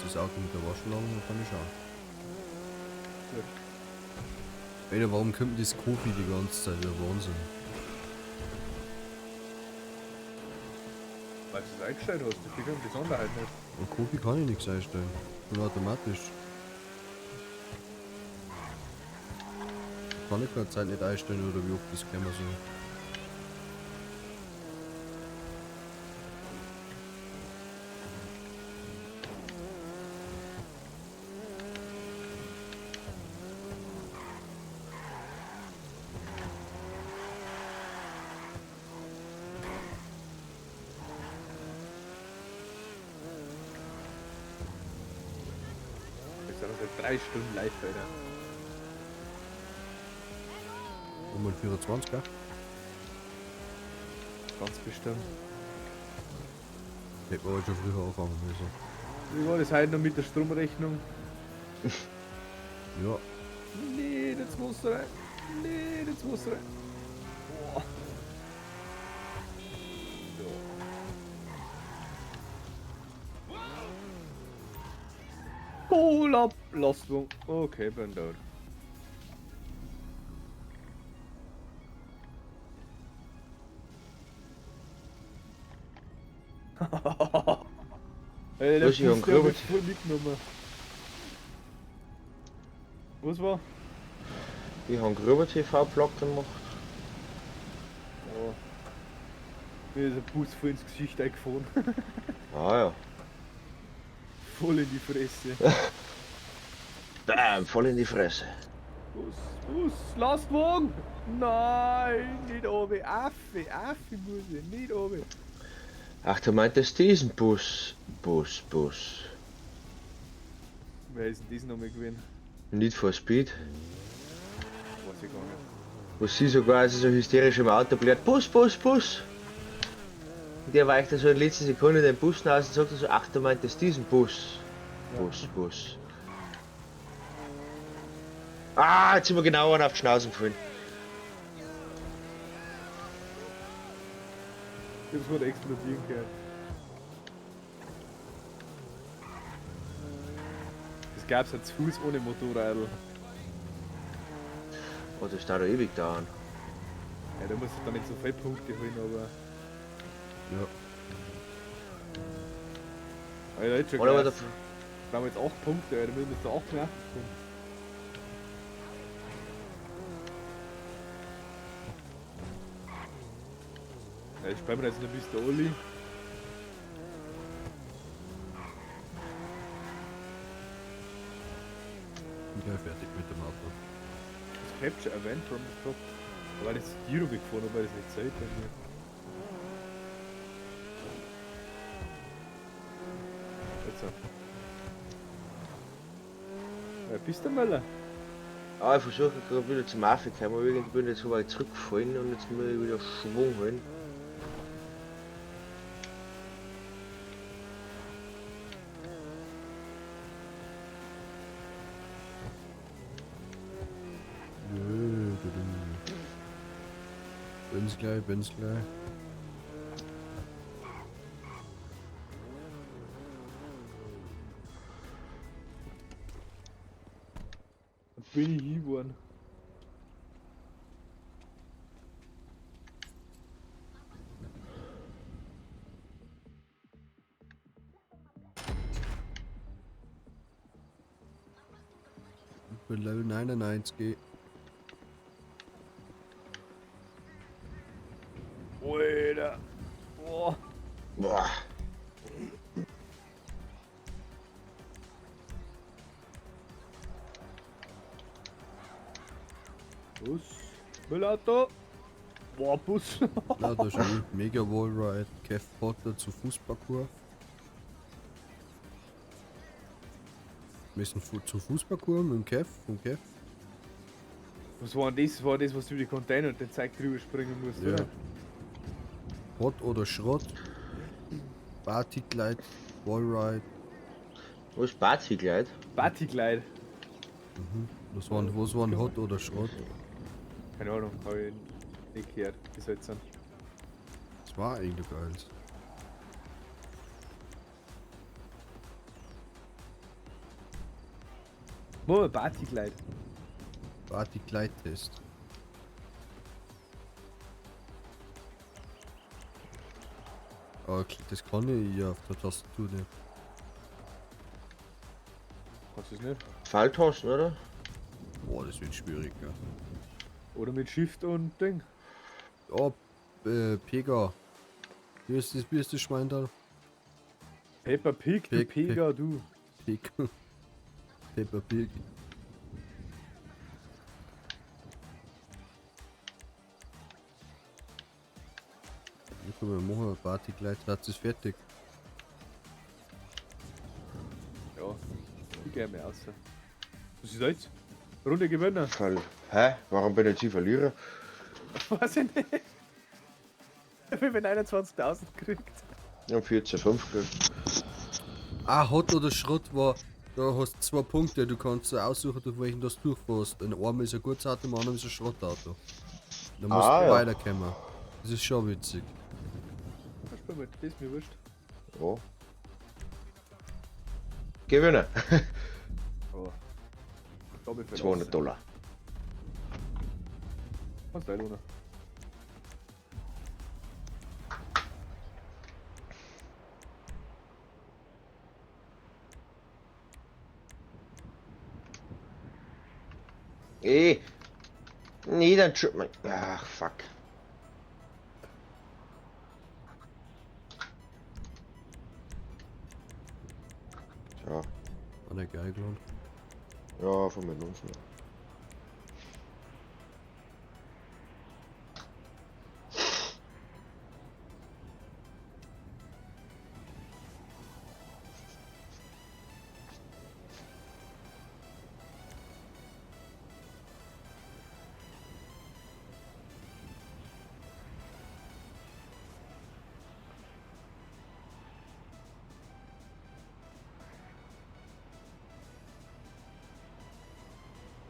das Auto mit der Waschanlage, dann kann ich schauen. Gut. Alter, warum kommt denn das Kofi die ganze Zeit? Der Wahnsinn. Weil du es eingestellt hast, dafür kommt die Sonderheit nicht. Und Kofi kann ich nichts einstellen. Nur automatisch. Kann ich keine Zeit nicht einstellen oder wie oft das käme so. Ich sag seit 3 Stunden live, Alter. Um 24, gell? Ganz bestimmt. Hätte man heute schon früher anfangen müssen. Wie war das heute noch mit der Stromrechnung? Ja, Nee, das muss rein. Nee, das muss rein. Boah. So. Cola Lastwagen. Okay, bin tot. Ey, der Was, ich hab Bus, der hat einen mich voll mitgenommen. Was war? Ich habe Gruber TV Blog gemacht. Ja. Mir ist ein Bus voll ins Gesicht eingefahren. Ah ja. Voll in die Fresse. Bam, voll in die Fresse. Bus, Bus, Lastwagen! Nein, nicht oben. Affe, Affe muss ich, nicht oben. Ach, du meintest diesen Bus. Bus, Bus. Wer ist denn diesen nochmal gewesen? Need for Speed. Weiß ich gar nicht. Wo sie so quasi so hysterisch im Auto blärt. Bus, Bus, Bus. Und der weicht dann so in letzter Sekunde den Bus raus und sagt dann so, ach, du meintest diesen Bus. Bus, Bus. Ah, jetzt sind wir genau auf die Schnauze gefallen. Ich hab's gerade explodieren gehört. Das gab's ja zu Fuß ohne Motorradl. Oh, das dauert ewig dauern. Ja, da musst du dann nicht so viele Punkte holen, aber. ja. Alter, jetzt schon Oder aber krass. da, Da haben wir jetzt 8 Punkte, Alter, wir müssen da 8 mehr kommen. Ja, ich spiele mir jetzt noch Mr. Oli. Bin gleich fertig mit dem Auto. Das Capture Event from the top. Aber das Giro gefahren, aber das nicht zählt bei mir. Jetzt. Ja, bist du Möller? Ah, ich versuche gerade wieder zum Mafia zu kommen, aber irgendwie bin ich jetzt so weit zurückgefallen und jetzt muss ich wieder Schwung holen. Jö, du, du. Bin's gleich, bin's gleich. Bin ich geworden. Ich bin Level 99. Alter. Boah. Boah. Bus. Müllauto. Boah, Bus. Na, da ist schon Mega Wallride, Kev Potter zu Fußparcours. Wir müssen zu Fußparcours mit dem Kev, vom Kev. Was war denn das? Das war das, was du über die Container und den Zeug drüber springen musst, Ja. oder? Hot oder Schrott. Partyglide, Wallride. Wo ist Partyglide? Partyglide. Was waren Hot oder Schrott? Keine Ahnung, hab ich nicht gehört. Bis jetzt. Das war eigentlich geil. Wo war Partyglide? Partyglide-Test. Aber das kann ich ja auf der Tastatur nicht. Kannst du es nicht? Pfeiltasten, oder? Boah, das wird schwierig, ja. Oder mit Shift und Ding. Oh, Pega. Wie ist das Schwein da? Peppa Pig, du Pig, Pega, du. Pig. Peppa Pig. Ich kann mal machen, Partyglide, hat es fertig. Ja, ich geh mir aus. Was ist da jetzt? Runde Gewinner. Hä? Warum bin ich jetzt hier Verlierer? Weiß ich nicht. Ich habe 29.000 gekriegt. Ja, 14,5 gekriegt. Ah, Hot oder Schrott war, da hast du 2 Punkte, du kannst dir aussuchen, durch welchen du durchfährst. In einem ist ein gutes Auto, im anderen ist ein Schrottauto. Da musst Ah, du ja. weiterkommen. Das ist schon witzig. Ja, spiel mit, das ist mir wurscht. Ja. Gewinner. Oh. Da hab ich verlassen. 200 $. Kannst du ohne. Ey. Nee, dann Ach, fuck. So. War nicht geil, glaub. Ja, von mir los.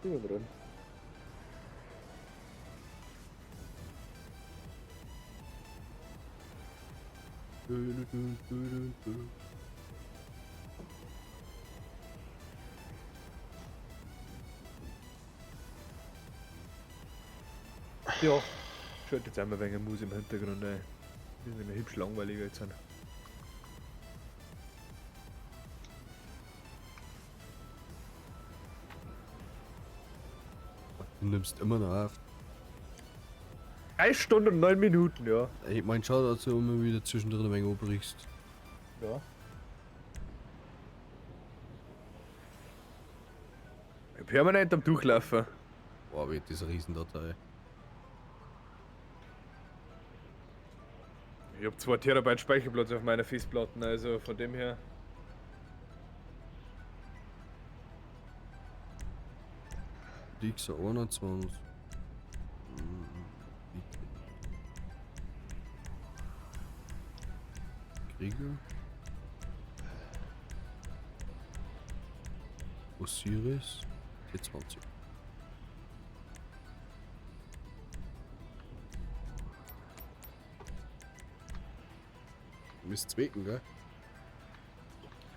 Bin drin. Ja, schaut jetzt einmal wegen Musik im Hintergrund ein. Die sind immer hübsch langweilig jetzt. Du nimmst immer noch auf. 3 Stunden und 9 Minuten, ja. Ich mein, schau, dass du immer wieder zwischendrin ein wenig abbrichst. Ja. Permanent am Durchlaufen. Boah, wie diese Riesendatei. Ich hab 2 Terabyte Speicherplatz auf meiner Festplatte, also von dem her. Die XA21. Krieger. Osiris. T20. Du bist zweiten, gell?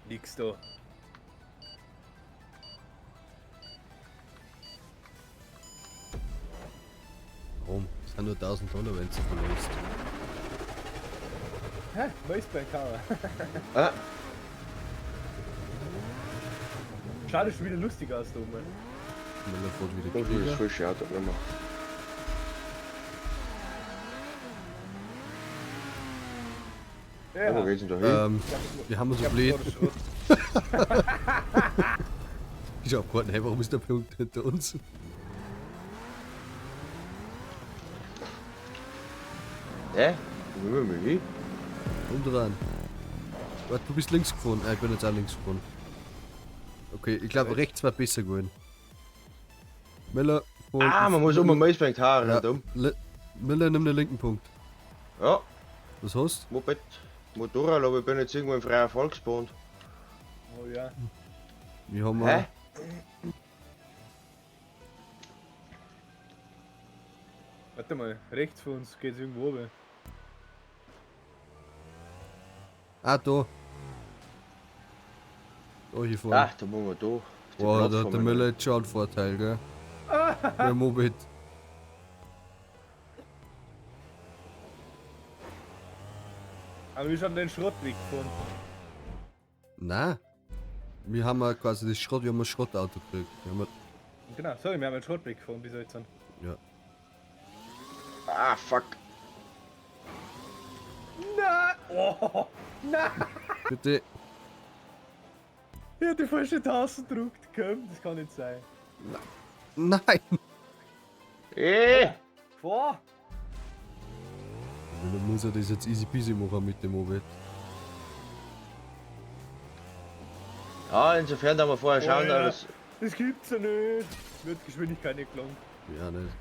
Nix da. Warum? Das sind nur 1000 Dollar, wenn du verlierst. Hä? Maisbein-Cover. Ah, Schaut schon wieder lustig aus da oben. Müller fährt wieder das ist das Krieger. falsche Auto genommen. Ja, Wo geht's denn da hin? Wir haben uns Ich so hab blöd. gerade Schrott. Ich hab gerade, hey, warum ist der Punkt hinter uns? Hä? Wo will man hin? Umdrehen. Warte, du bist links gefahren. Ah, ich bin jetzt auch links gefahren. Okay, ich glaube rechts war besser geworden. Miller, fahr- Ah, man muss um den Maisbank Haare Ja, rundum. Miller, nimm den linken Punkt. Ja, Was hast Moped, Motorrad, aber ich bin jetzt irgendwo im Freier Volksbund. Oh ja. Wir haben Hä? Warte mal, rechts von uns geht's irgendwo runter. Ah, da. Da hier vorne. Ach, da muss man da. auf die Boah, da hat der Plattform. Müller jetzt schon einen Vorteil, gell? Der Moped. Aber wir haben den Schrottweg gefahren. Nein. Wir haben ja quasi das Schrott, wir haben ein Schrottauto gekriegt. Wir haben Genau, sorry, wir haben einen Schrottweg gefahren bis jetzt. ja. Ah, fuck. Na! Oh! Na! Bitte. Ich hab die falsche Taste gedrückt. Komm, das kann nicht sein. Nein! Eh! Vor! Dann muss er das jetzt easy peasy machen mit dem Moped. Ja, insofern, da wir vorher schauen, Alter. dass Das gibt's ja nicht! Wird Geschwindigkeit nicht gelangt. Ja, nicht.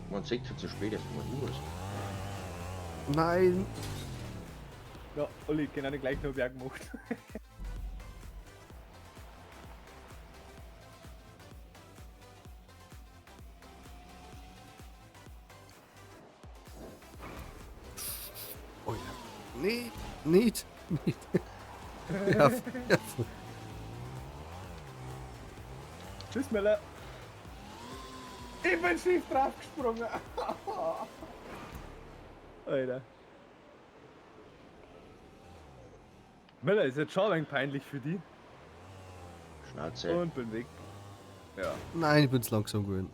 man sieht schon zu spät, dass man hin muss. Nein! Ja, Olli, genau den gleichen hab ich auch gemacht. Oh ja. Nee, nicht, nicht. Ja, ja. Tschüss, Miller. Ich bin schief draufgesprungen. Alter. Miller, ist jetzt schon ein wenig peinlich für die. Schnauze. Und bin weg. Ja. Nein, ich bin zu langsam geworden.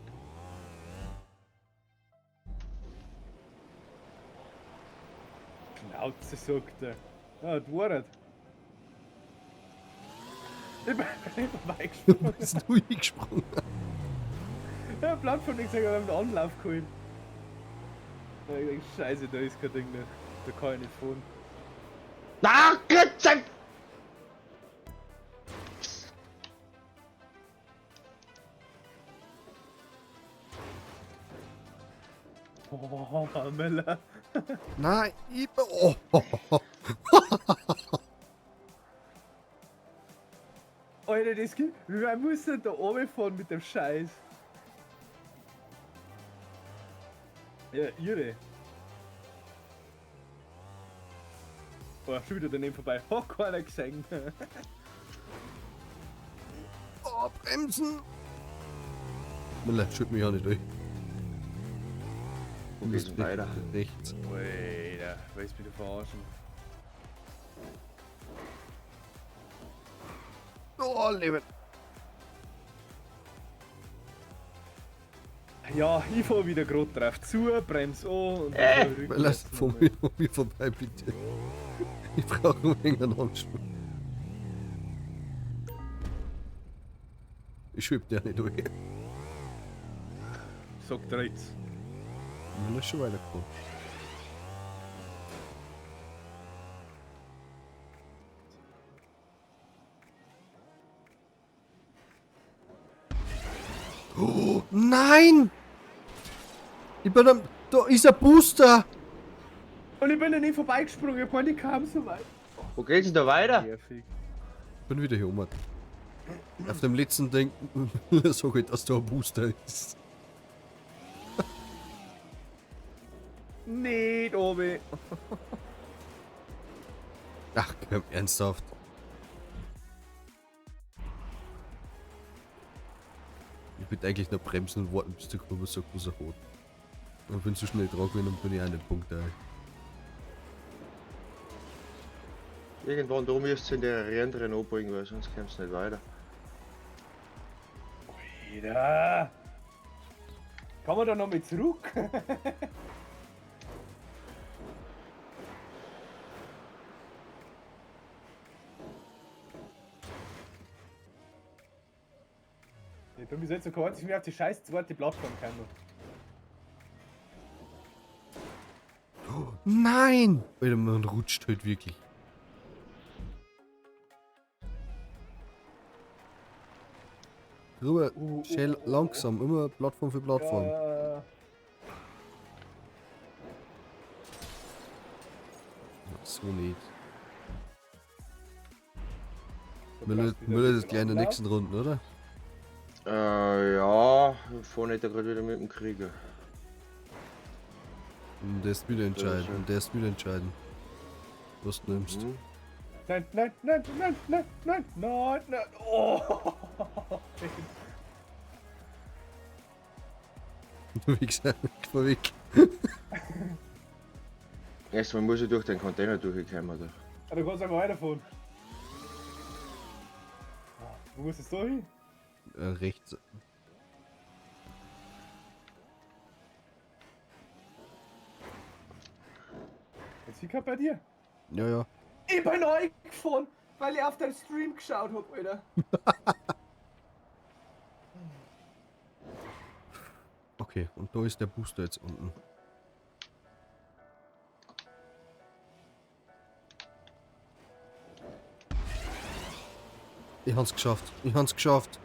Schnauze, sagt er. Ja, das war es. Ich bin vorbeigesprungen. Bist du hingesprungen? Ja, Plattform nicht gesagt, wir haben einen Anlauf geholt. Ja, ich denk, Scheiße, da ist kein Ding mehr. Da kann ich nicht fahren. Na, Gott sei Oh, Miller. Nein, ich bin. Oh, Alter, das gibt. Wie weit muss denn da oben fahren mit dem Scheiß? Ja, irre. Oh, schon wieder daneben vorbei. Hat keiner gesehen. oh, bremsen! Miller, schütt mich auch nicht durch. Wo geht's denn weiter? Rechts. Alter, willst du mich verarschen? Oh, Leben. Ja, ich fahr wieder grad drauf zu, brems an und dann Lass rückwärts von nochmal. mir vorbei, bitte. Ich brauche einen längeren Anschluss. Ich schweb der nicht durch. Sagt er jetzt. Ich bin schon weitergekommen. Oh, nein! Ich bin am. Da ist ein Booster! Und ich bin ja nicht vorbeigesprungen, ich meine, ich kam so weit. Wo geht's denn da weiter? Nervig. Ich bin wieder hier oben. Auf dem letzten Ding sag ich, dass da ein Booster ist. Nicht, Obi. Ach, komm, ernsthaft. Ich würde eigentlich noch bremsen und warten, bis der Kurve sagt, was er hat. Und bin zu schnell dran gewesen und bin ich auch nicht Punkt. Ey. Irgendwann da müsst ihr in der Rennen drin abbringen, weil sonst kommst du nicht weiter. Alter. Kann man da noch mal zurück? Ich bin bis jetzt so kurz, ich mir auf die scheiß zweite Plattform kann. Oh, nein! Alter, man rutscht halt wirklich. Rüber, schön langsam, immer Plattform für Plattform. Ja, So nicht. Müller, Müller ist gleich in der nächsten Runde, oder? Ja, ich fahr nicht da gerade wieder mit dem Krieger. Und der ist wieder entscheiden. Und der ist wieder entscheiden. Was du nimmst. Mhm. Nein, nein, nein, nein, nein, nein, nein, nein. Oh. Du Wichser, fahr weg. Erstmal muss ich durch den Container durchkommen. Da. Ah, du kannst einfach weiterfahren. Wo muss es da hin? Rechts. Jetzt ich bei dir. Ja, ja. Ich bin neu gefahren, weil ich auf deinen Stream geschaut hab, Alter. Okay, und da ist der Booster jetzt unten. Ich hab's geschafft. Ich hab's geschafft.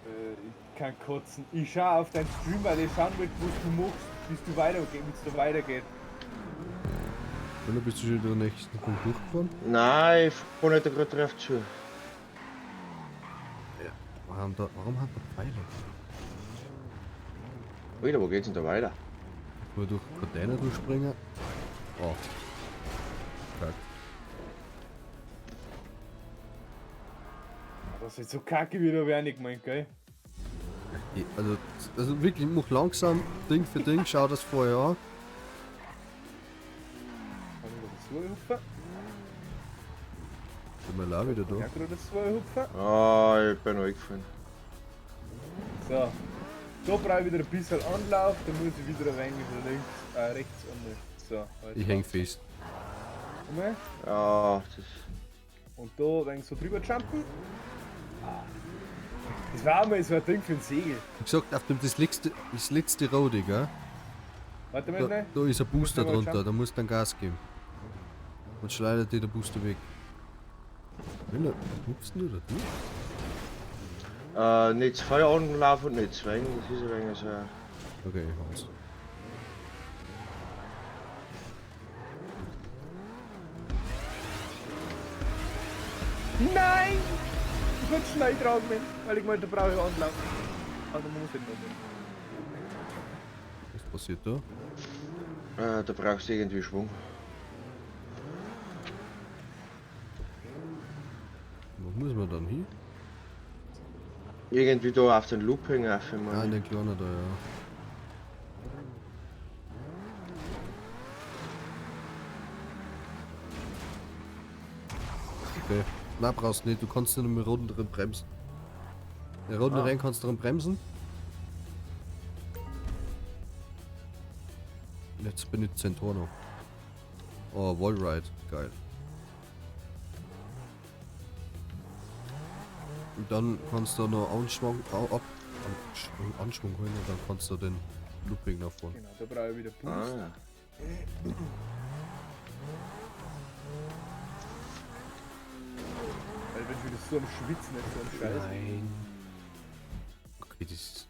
Ich kann kotzen. Ich schau auf deinen Stream, weil ich schauen will, was du machst, bis du weitergeht, wie es da weitergeht. Oder bist du schon den nächsten Punkt durchgefahren? Nein, ich fahr nicht da gerade drauf zu. Warum haben da Pfeile? Alter, wo geht's denn da weiter? Nur durch den Container durchspringen. Oh. Kack. Das ist so kacke wie da wäre nicht gemeint, gell? Also wirklich, mach langsam, Ding für Ding, schau das vorher an. Kann ich noch dazu hupfen? Sind wir auch wieder da. Ja, gerade dazu hupfen. Ah, ich bin eingefallen. So. Da brauche ich wieder ein bisschen Anlauf, da muss ich wieder ein wenig links, rechts und so. Ich häng fest. Komm her. Ja, das. Und da ein wenig so drüber jumpen. Ah. Das war auch mal so ein Ding für ein Segel. Wie gesagt, auf dem das letzte Rote, gell? Warte mal, Da, ne? da ist ein Booster Muss ich mal drunter, da musst du dann Gas geben. Und schleudert dir der Booster weg. Miller, hupst du da durch? Nicht zu viel anlaufen und nicht zwängen, das ist ein wenig so. Okay, ich hab's. Nein! Ich bin schnell drauf, weil ich meinte, da brauche ich Anlauf. Also man muss nicht noch. Was passiert da? Da brauchst du irgendwie Schwung. Wo muss man dann hin? Irgendwie da auf den Looping auf. Ah, in den kleinen da, ja. Okay. Na, brauchst nicht, du kannst nicht mehr Runden drin bremsen. In der Runde rein kannst du drin bremsen. Jetzt bin ich Zentorno. Oh, Wallride. Geil. Und dann kannst du noch Anschwung, Anschwung holen und dann kannst du den Looping nach vorne. Genau, da brauche ich wieder Boost. Ah. Weil wenn ich wieder so am Schwitzen ist, so am Scheiß. Nein. Okay, das ist.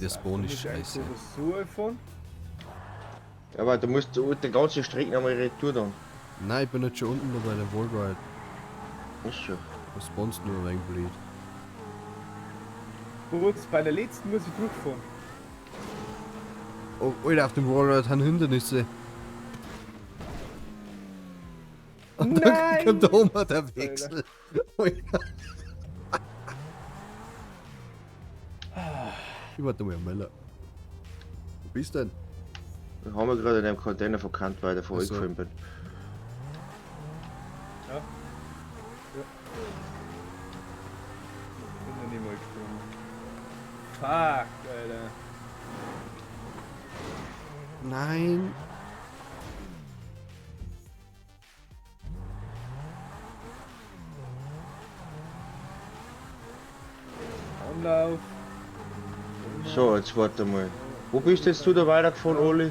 Der Spawn ist scheiße. So iPhone. Aber du musst die ganze Strecke nochmal retour dann. Nein, ich bin jetzt schon unten noch bei der Wallride. Ist schon. Da spawnst nur ein wenig blöd. Kurz, bei der letzten muss ich durchfahren. Oh, Alter, auf dem Wallride haben Hindernisse. Und dann Nein! kommt da oben der Wechsel. Alter. Ich warte mal am Möller. Wo bist du denn? Wir haben ja gerade in einem Container verkannt, weil ich davor Ach so. eingefallen bin. Ja. Ja. Bin noch nicht mal gesprungen. Fuck, Alter. Nein. Anlauf. So, jetzt warte mal. Wo bist jetzt du da weitergefahren, Oli?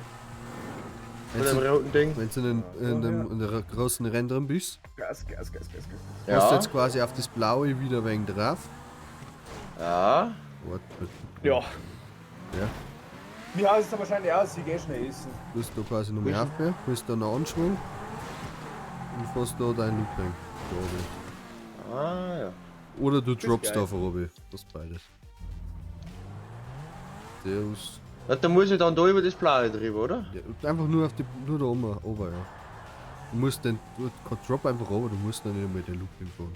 Mit Wenn's dem roten Ding? Wenn du in der großen Renn drin bist, Gas, Gas, Gas, Gas, Gas. hast du Ja. jetzt quasi auf das Blaue wieder ein wenig drauf. Ja. Warte, warte. Ja. Ja. Mir haust es wahrscheinlich aus, ich geh schnell essen. Bist du quasi noch mehr aufgehört, bist da noch Anschwung und fährst da dein Looping. Da oben. Ah, ja. Oder du droppst geil. da von oben. Das beides. Servus. Na, da muss ich dann da über das Blaue drüber, oder? Ja, einfach nur auf die. Nur da oben, oben, ja. Du musst den. Du drop einfach runter, du musst dann nicht mit der Looping fahren.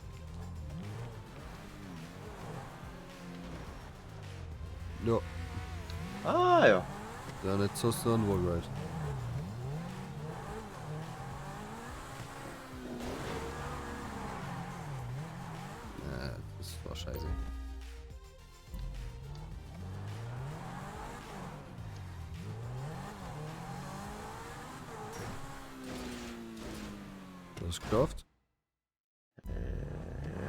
Ja, Ah, ja. dann jetzt hast du einen Wallride. Ja, das war scheiße. Du hast geschafft?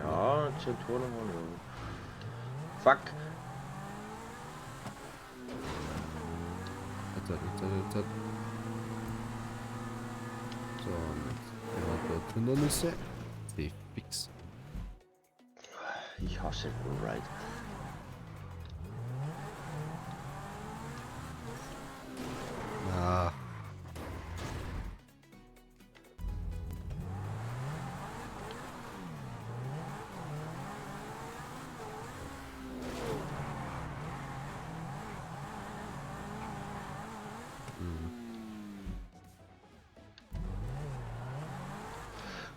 Ja, 10 Tore nochmal. Ja. Fuck. Jetzt, jetzt, jetzt, jetzt. So, und jetzt haben wir dort Hindernisse. Die fix. Ich hasse Ride. Ah.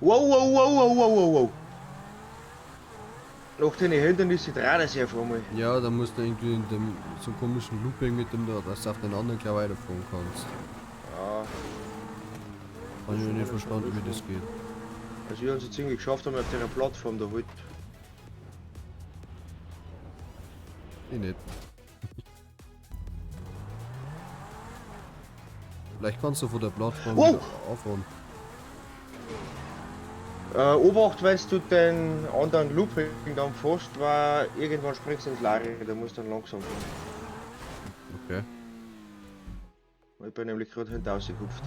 Wow, wow, wow, wow, wow, wow, wow. Nach den Hindernissen dreht er sich auf einmal. Ja, da musst du irgendwie in dem so einem komischen Looping mit dem da, dass du auf den anderen gleich weiterfahren kannst. Ja, Hab ich noch nicht verstanden, wie das geht. also wir haben es jetzt irgendwie geschafft, haben auf der Plattform da halt. Ich nicht. Vielleicht kannst du von der Plattform Wow. wieder auffahren. Obacht, wenn du den anderen Looping dann fährst, weil irgendwann springst du ins Leere, da musst du dann langsam fahren. Okay. Ich bin nämlich gerade hinten rausgehupft.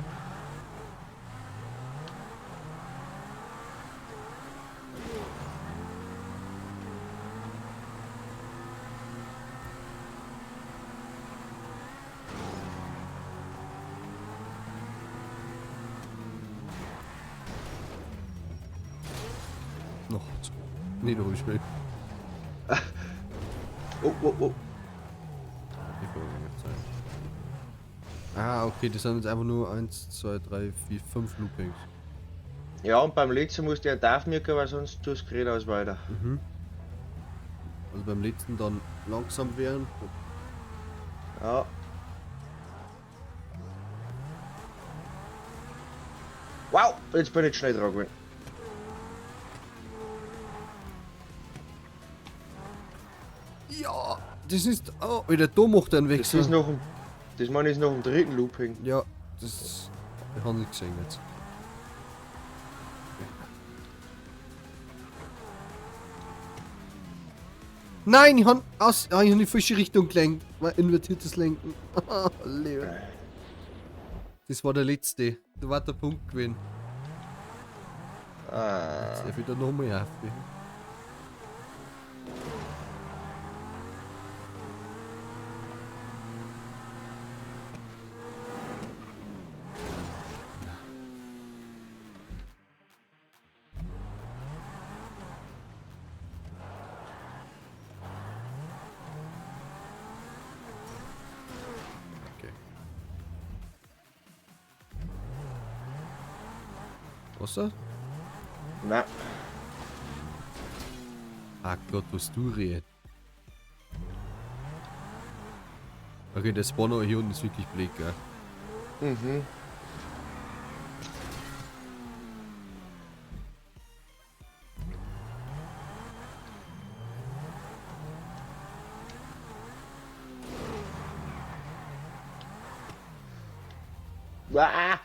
Noch. Nee, doch, ich will. Oh, oh, oh. Ich wollte nicht sein. Ah, okay, das sind jetzt einfach nur 1, 2, 3, 4, 5 Loopings. Ja, und beim letzten musst du ja darf mirken, weil sonst tust du geradeaus weiter. Mhm. Also beim letzten dann langsam werden. Ja. Wow, jetzt bin ich schnell dran gewesen. Ja, das ist. Oh, wieder da macht er einen Das Wechsel. ist noch im, das meine ich ist noch im dritten Looping. Ja, Das ich habe nicht gesehen jetzt. Nein, ich habe aus, ah, ich hab in die falsche Richtung gelenkt. War invertiertes Lenken. Lebe. Das war der letzte. Da war der Punkt gewesen. Ah. Jetzt darf ich da nochmal auf. Okay. Was da? Na, Ah Gott, was du redest. Okay, der Spawner hier unten ist wirklich blöd, gell? mhm. Ah!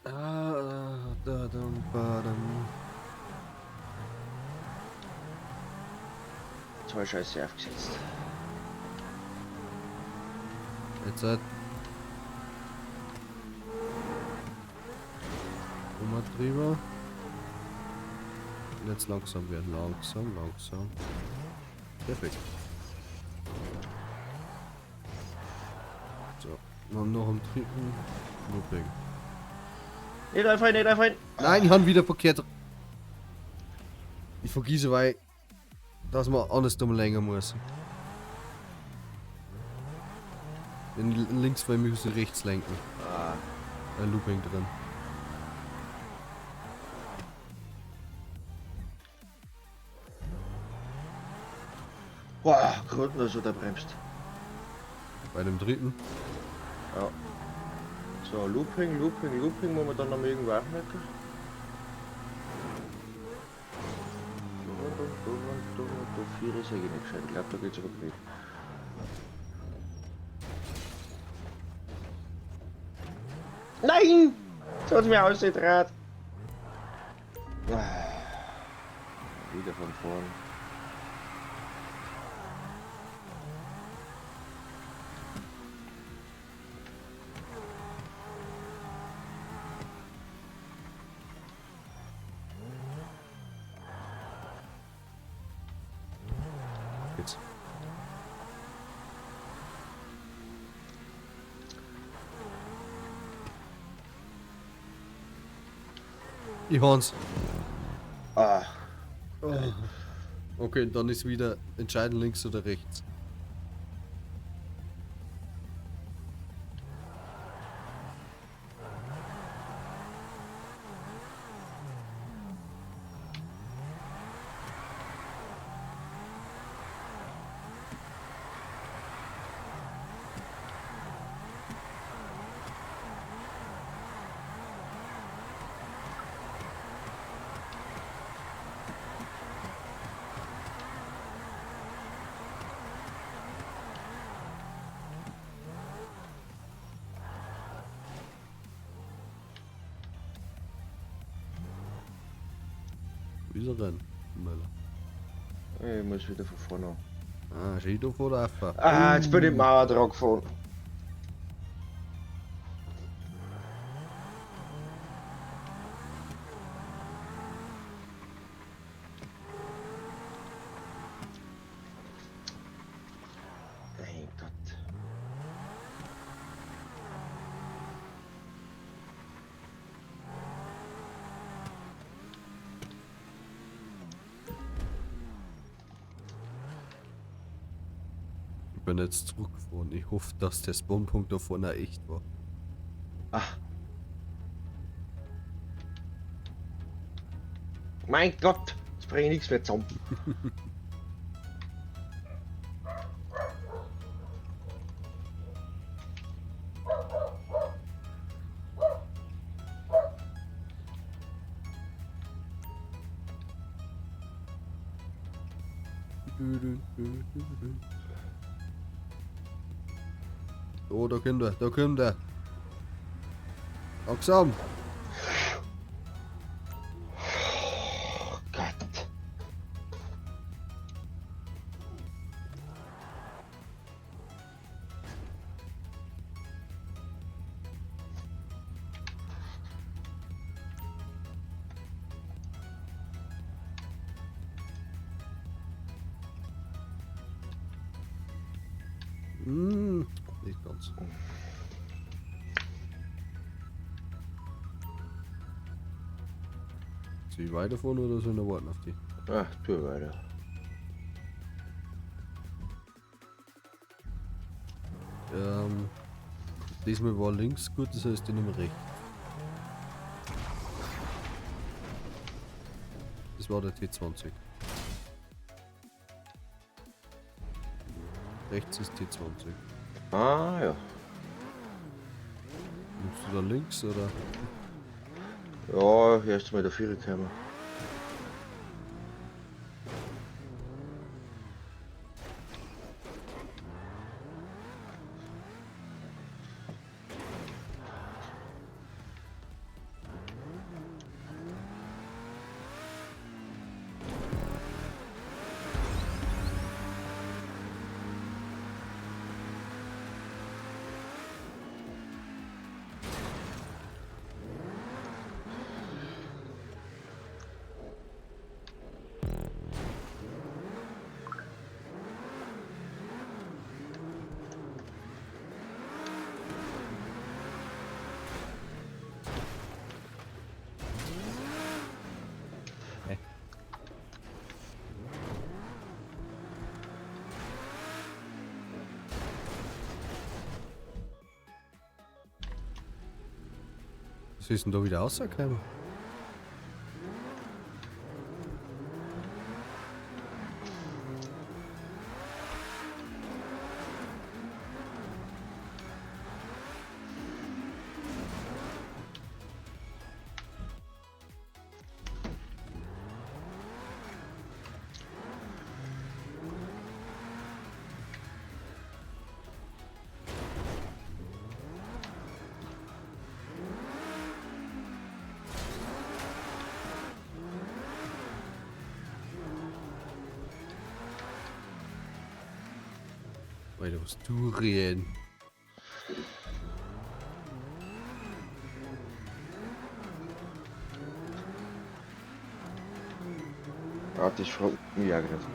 Ah, da, dum, ba, dum. Zwei Scheiße aufgesetzt. Jetzt halt. Immer drüber. Und jetzt langsam werden. Langsam, langsam. Perfekt. So, dann noch am dritten Looping. Nicht einfallen, nicht einfallen! Nein, ich habe wieder verkehrt. Ich vergieße, weil dass man andersrum länger muss. Wenn links weil muss ich rechts lenken. Ah. Ein Looping drin. Boah, gerade nur so der bremst. Bei dem dritten. Ja. So, Looping, Looping, Looping, muss man dann noch irgendwo aufmerken. Da, da, da, vier ist eigentlich nicht gescheit. Ich glaube, da geht's aber quer. Nein! Jetzt hat's mir ausgedraht. Ah. Wieder von vorn. Geht's. Ich hans. Ah, Okay, dann ist wieder entscheidend links oder rechts. Wo ist er denn? Möller. ich muss wieder von vorne an. Ah, schön da vor der Affe. Ah, jetzt bin ich Mauer dran gefahren. Mein Gott. Ich bin jetzt zurückgefahren. Ich hoffe, dass der Spawnpunkt da vorne echt war. Ah. Mein Gott, jetzt bringe ich nichts mehr zusammen. Du, du, du, du, du. Oh, da kommt er, da kommt er. Langsam. Oh Gott. Nicht ganz. Soll ich weiterfahren oder soll ich noch warten auf die? Ach, tu weiter. Diesmal war links gut, das heißt, ich nehme rechts. Das war der T20. Rechts ist T20. Ah, ja. Nimmst du da links oder? Ja, erst mal der Vierer gekommen. Was ist denn da wieder rausgekommen? Alter, was du reden. Ah, das fragt mich auch gerade.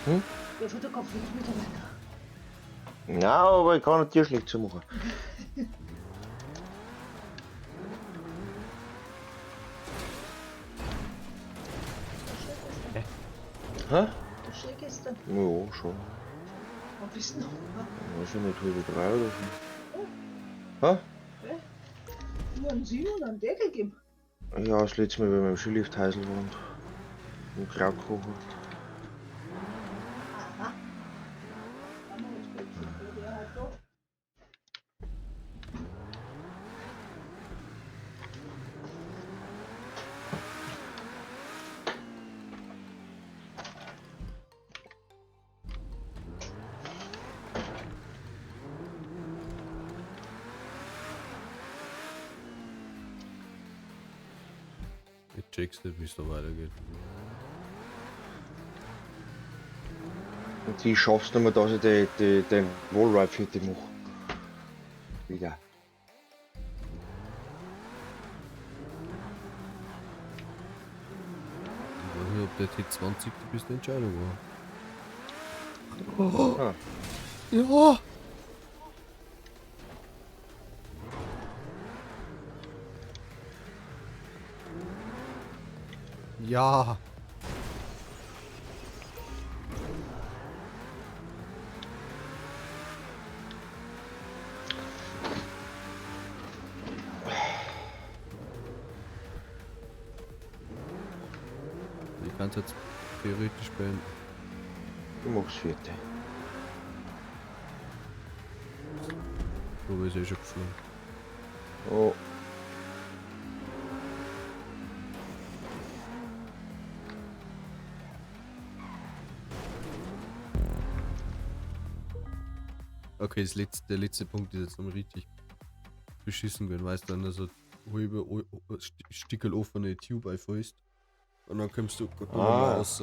Hm? Der Futterkopf liegt mittlerweile. Na, aber ich kann natürlich schlecht zu machen. Hä? Du schön gestern. Ja, schon. Wann bist du noch? Weiß ich nicht, 2:30 oder so. Hä? Nur einen Simon einen Deckel geben. Ja, das letzte Mal, wenn wir im Skilift Heisel waren. Und Kraut gekocht. Aha. Haben wir jetzt plötzlich der halt da. Ich check's nicht, wie es da weitergeht. Und ich schaff's nicht mehr, dass ich den Wallride fertig mache. Wieder. Ich weiß nicht, ob der T20 die beste Entscheidung war. Oh. Ah. Ja! Ja! Ich kann's jetzt theoretisch beenden. Du machst fertig. Aber ist eh schon geflogen. Oh. Okay, der letzte Punkt ist jetzt noch richtig beschissen gewesen, weißt du, dann so halbe Stickel offene Tube einfällst. Und dann kommst du gar nicht mehr Ah. raus.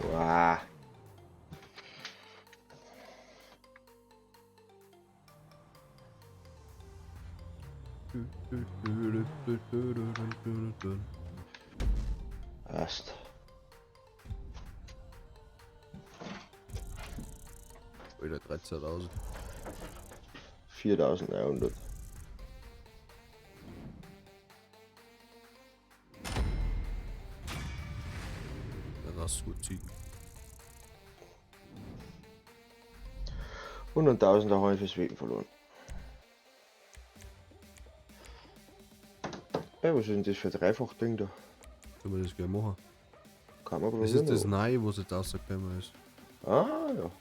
Wow. Passt. Alter, 13.000. 4900. Ja, das ist gut ziehen. Und ein Tausender habe ich fürs Wetten verloren. Ey, was ist denn das für ein Dreifach-Ding da? Können wir das gleich machen? Kann man Das probieren. ist das aber. Neue, was jetzt rausgekommen ist. Ah, ja.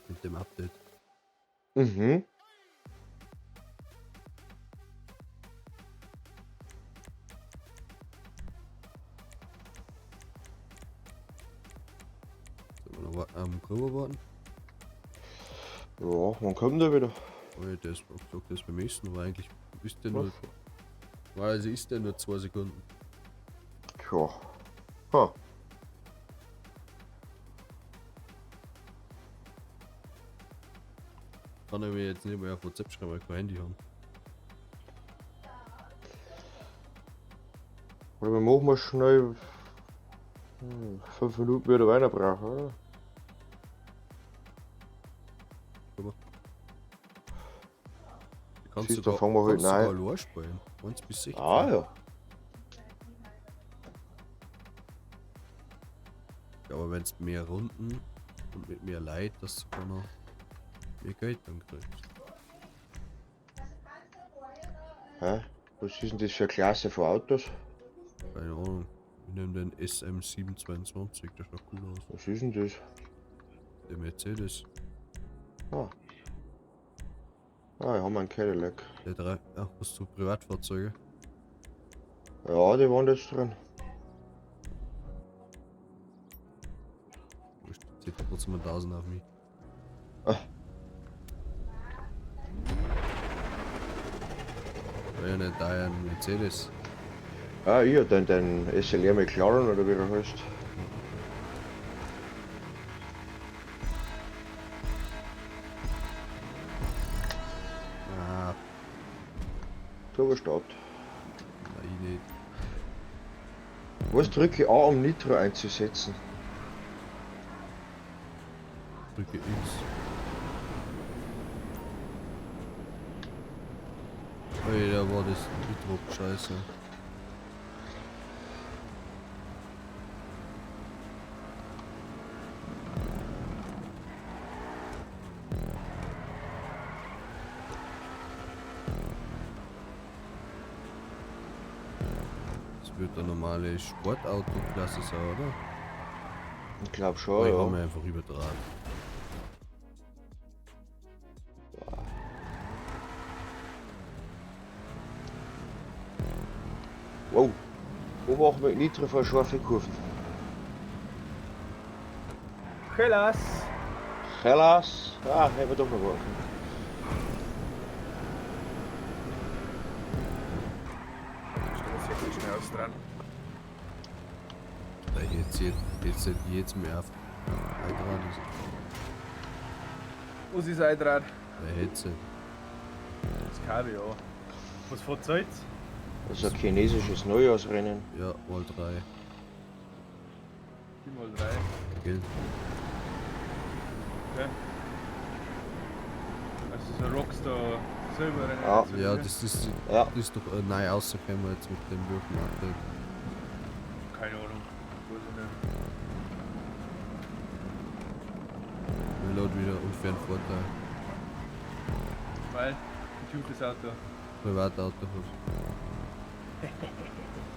Mit dem Update. Mhm. Sollen wir noch am Gruber warten? Ja, wann kommt der wieder? Oh, der ist, ich sag, der ist beim nächsten, aber eigentlich ist der nur. Normalerweise ist der nur 2 Sekunden. Tja. Ha. Kann er mir jetzt nicht mehr auf WhatsApp schreiben, weil ich kein Handy habe. Oder wir machen mal schnell 5 Minuten wieder weiter brauchen, oder? Du kannst Siehst du, sogar, fangen wir halt kannst sogar neu. allein spielen. 1 bis 16. Ah ja. Ja, aber wenn es mehr Runden und mit mehr Leid, dass du sogar noch mehr Geld dann kriegst. Hä? Was ist denn das für eine Klasse von Autos? Keine Ahnung. Ich nehme den SM722, der schaut cool aus. Was ist denn das? Der Mercedes. Ah. Ah, ich habe einen Cadillac. Der drei. Ach, hast du Privatfahrzeuge? Ja, die waren jetzt drin. Wurscht, zählt trotzdem 1000 auf mich. Ah. War ja nicht da ein Mercedes. Ah, ich hab den SLR McLaren oder wie er heißt. Ah, Turbo Start. na, ich nicht. Was drücke ich A, um Nitro einzusetzen? Drücke X. Ey, da war das Nitro scheiße. Das wird eine normale Sportautoklasse sein, oder? Ich glaube Aber schon, ich habe ja. mir einfach übertragen. Wow. Obacht mit Nitro vor scharfe Kurven. Hellas! Hellas. Ah, hätten wir doch noch warten können. Stell das jetzt schnell aus dran. Da jetzt mehr auf Einrad ist. Was ist Einrad? Der Hetze. Das KBO. Was verzeiht? Das ist ein chinesisches Neujahrsrennen. Ja, mal 3. Die mal 3. Gell? Okay. Also so ein Rockstar selber Rennen. Ja. Ja, das ist, Ja. das ist doch neu rausgekommen jetzt mit dem Wirken Update. Keine Ahnung. Weiß ich nicht. Müller hat wieder unfairen Vorteil. Weil, ein gutes Auto. Privatauto hat.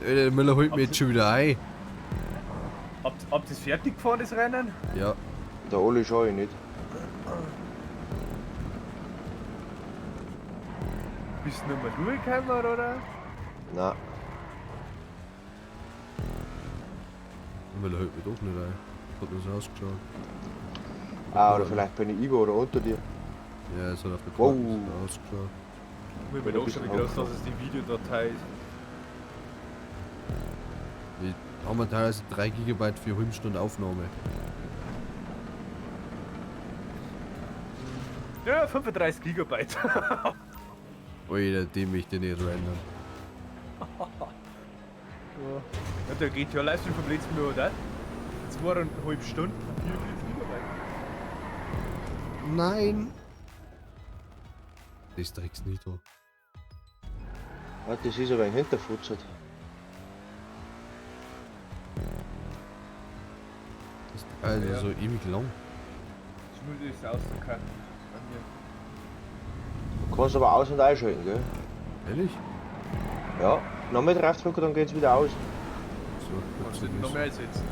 Ey, der Müller holt mich jetzt schon wieder ein. Habt ihr fertig gefahren, das Rennen? Ja, Der Oli schaue ich nicht. Bist du nicht mehr durchgekommen, oder? Nein. Weil er hält mich doch nicht ein. Hat nur so ausgeschaut. Ah, oder vielleicht bin ich über oder unter dir. Ja, es hat auf der Wow. Karte so ausgeschaut. Ich mir auch schon, wie groß das ist, die Videodatei ist. Die haben wir teilweise 3 GB für eine halbe Stunde Aufnahme. Ja, 35 Gigabyte. Alter, dem möchte ich nicht rendern. Ja, der GTA Livestream vom letzten Mal, oder? 2,5 Stunden, 44 Gigabyte. Nein! Das trägst nicht da. Ah, das ist aber ein Hinterfutzert. Das ist also Ja. so ewig lang. Das muss ich auszukaufen. Bei mir. Du kannst aber aus- und einschalten, gell? Ehrlich? Ja. Nochmal draufdrücken, dann geht's wieder aus. So, Kannst du nicht noch mehr einsetzen.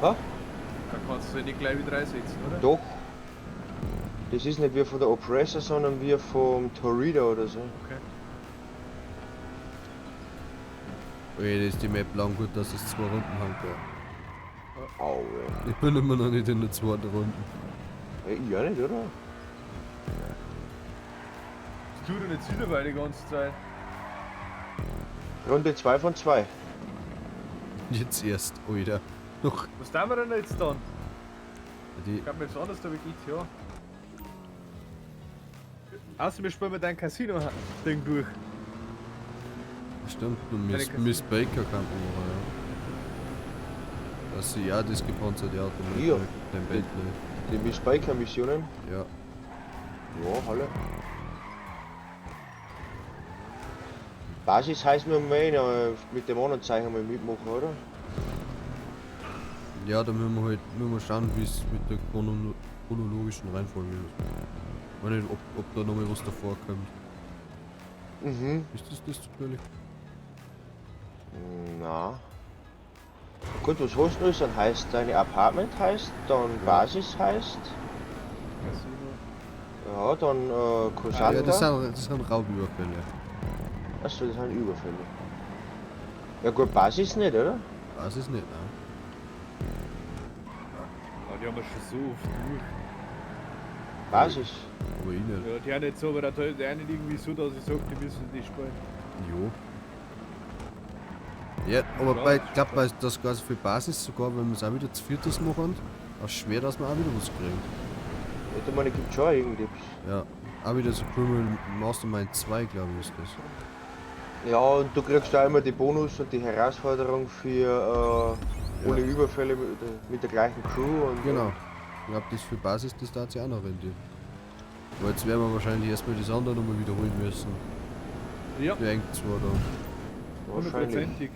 Hä? Dann kannst du sie nicht gleich wieder einsetzen, oder? Doch. Das ist nicht wie von der Oppressor, sondern wie vom Torrido oder so. Okay. Okay, das ist die Map lang gut, dass es 2 Runden haben, gell? Au, ey. Ich bin immer noch nicht in der zweiten Runde. Ja, ich auch nicht, oder? Das tut doch nicht zu dabei die ganze Zeit. Runde 2 von 2. Jetzt erst, Alter. Noch. Was tun wir denn jetzt dann? Die, Ich hab mir jetzt anders da wie GTA. Außer wir spielen mit deinem Casino-Ding durch. stimmt, und Deine Miss Baker kann man machen, ja. Dass sie ja das gepanzerte Auto mit Ja. dem Bentley. Die Miss Baker Missionen. Ja. Ja, hallo. Basis heißt mir mal mit dem anderen Zeichen mal mitmachen, oder? Ja, da müssen wir halt müssen wir schauen, wie es mit der chronologischen Reihenfolge ist. Ich weiß nicht, ob da nochmal was davor kommt. Mhm. Ist das zufällig? Na. Gut, was hast du alles? Dann heißt deine Apartment heißt, dann Basis heißt, Casino. ja, dann Cosanta. Ja, das sind Raubüberfälle. Achso, das sind Überfälle. Ja gut, Basis nicht, oder? Basis nicht, nein. Ah, die haben wir schon so oft durch. Basis. Aber ich nicht. Ja, die haben nicht so, aber der die nicht irgendwie so, dass ich sage, die müssen nicht spielen. Jo. Ja, aber Ja, bei, ich glaub, bei das quasi für Basis sogar, wenn wir es auch wieder zu viertes machen, auch schwer, dass wir auch wieder was kriegen. Ich meine, gibt schon irgendetwas. Ja, auch wieder so Criminal Mastermind 2, glaube ich, ist das. Ja, und du kriegst auch immer die Bonus und die Herausforderung für Ja. ohne Überfälle mit der gleichen Crew und Genau. Ich glaube, das für Basis, das da sich auch noch rentieren. Aber jetzt werden wir wahrscheinlich erstmal das andere nochmal wiederholen müssen. Ja, Die eng zwei da. wahrscheinlich. hundertprozentig.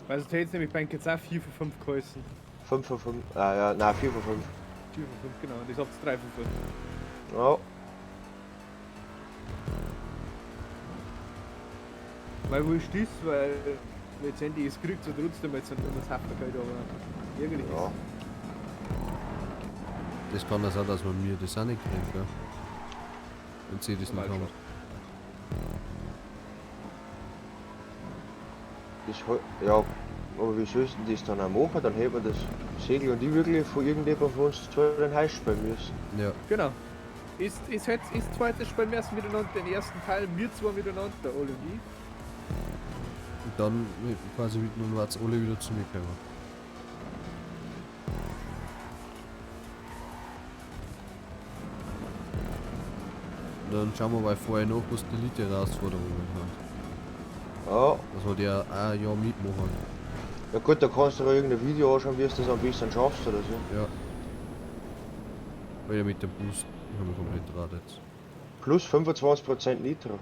Weil sonst hätte es nämlich beim auch 4 von 5 geheißen. 5 von 5, ah ja, nein, 4 von 5. 4 von 5, genau. Und ich hab's 3 von 5. Ja, Weil wurscht ist, weil letztendlich es kriegt so trotzdem jetzt immer das Haftergeld, aber ärgerlich ja. ist. Das kann das auch, dass man mir das auch nicht kriegt, gell? Wenn sie das nicht haben. Das, ja, aber wie sollst du denn das dann auch machen? Dann hätten wir das Segel und ich wirklich von irgendjemandem von uns zwei den Haus spielen müssen. Ja, Genau. Ist zweites Spiel erst miteinander, den ersten Teil, wir zwei miteinander, der Olli und ich. und dann quasi mit nun war's alle wieder zu mir gekommen. Und dann schauen wir mal vorher nach, was die Elite Herausforderungen haben. Ja, Dass wir die auch ein Jahr mitmachen. ja gut, da kannst du dir irgendein Video anschauen, wie du das am besten schaffst oder so. Ja. Weil ja mit dem Boost haben wir komplett Rad jetzt. Plus 25% Nitro.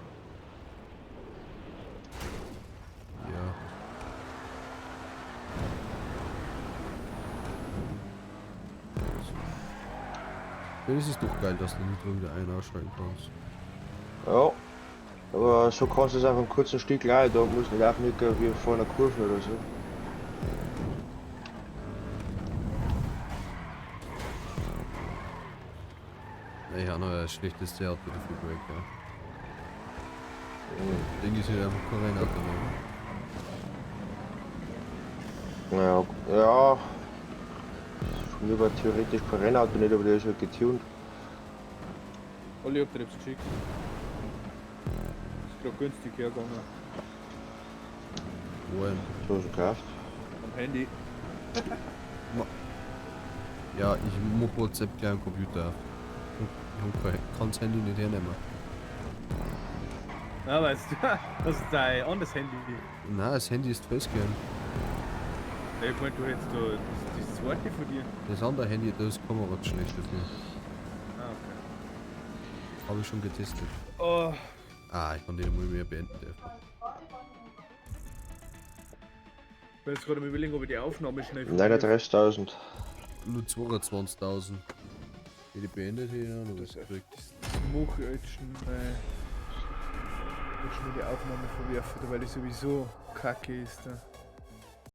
Ja. Ja, das ist doch geil, dass du Nitro wieder ein- und ausschalten kannst. Ja. Aber so kannst du es auf einem kurzen Stück gleich, da musst du nicht aufnicken wie vor einer Kurve oder so. Ich habe noch das schlechteste Auto dafür Break, ja. Ding ist halt einfach kein Rennauto mehr. Ja, ja. Von mir war theoretisch kein Rennauto nicht, aber der ist halt getuned. Olli, ich hab dir etwas geschickt. Ist grad günstig hergegangen. Wohin? So hast du gekauft. Am Handy. Ja, ich mach WhatsApp gleich am Computer auf. Ich hab kein, kann das Handy nicht hernehmen. Na, weißt du, das ist dein anderes Handy. Nein, das Handy ist festgegangen. Ja, ich meinte, du hättest da das zweite von dir. Das andere Handy, da ist die Kamera zu schlecht dafür. Ah, okay. Habe ich schon getestet. Oh, Ah, ich kann den mal mehr beenden dürfen. ich bin jetzt gerade am Überlegen, ob ich die Aufnahme schnell 39.000. Nur 22.000. Die beendet hier noch was Das, gekriegt. das mache ich jetzt schnell. Jetzt schnell die Aufnahme verwerfen, weil die sowieso kacke ist. Da.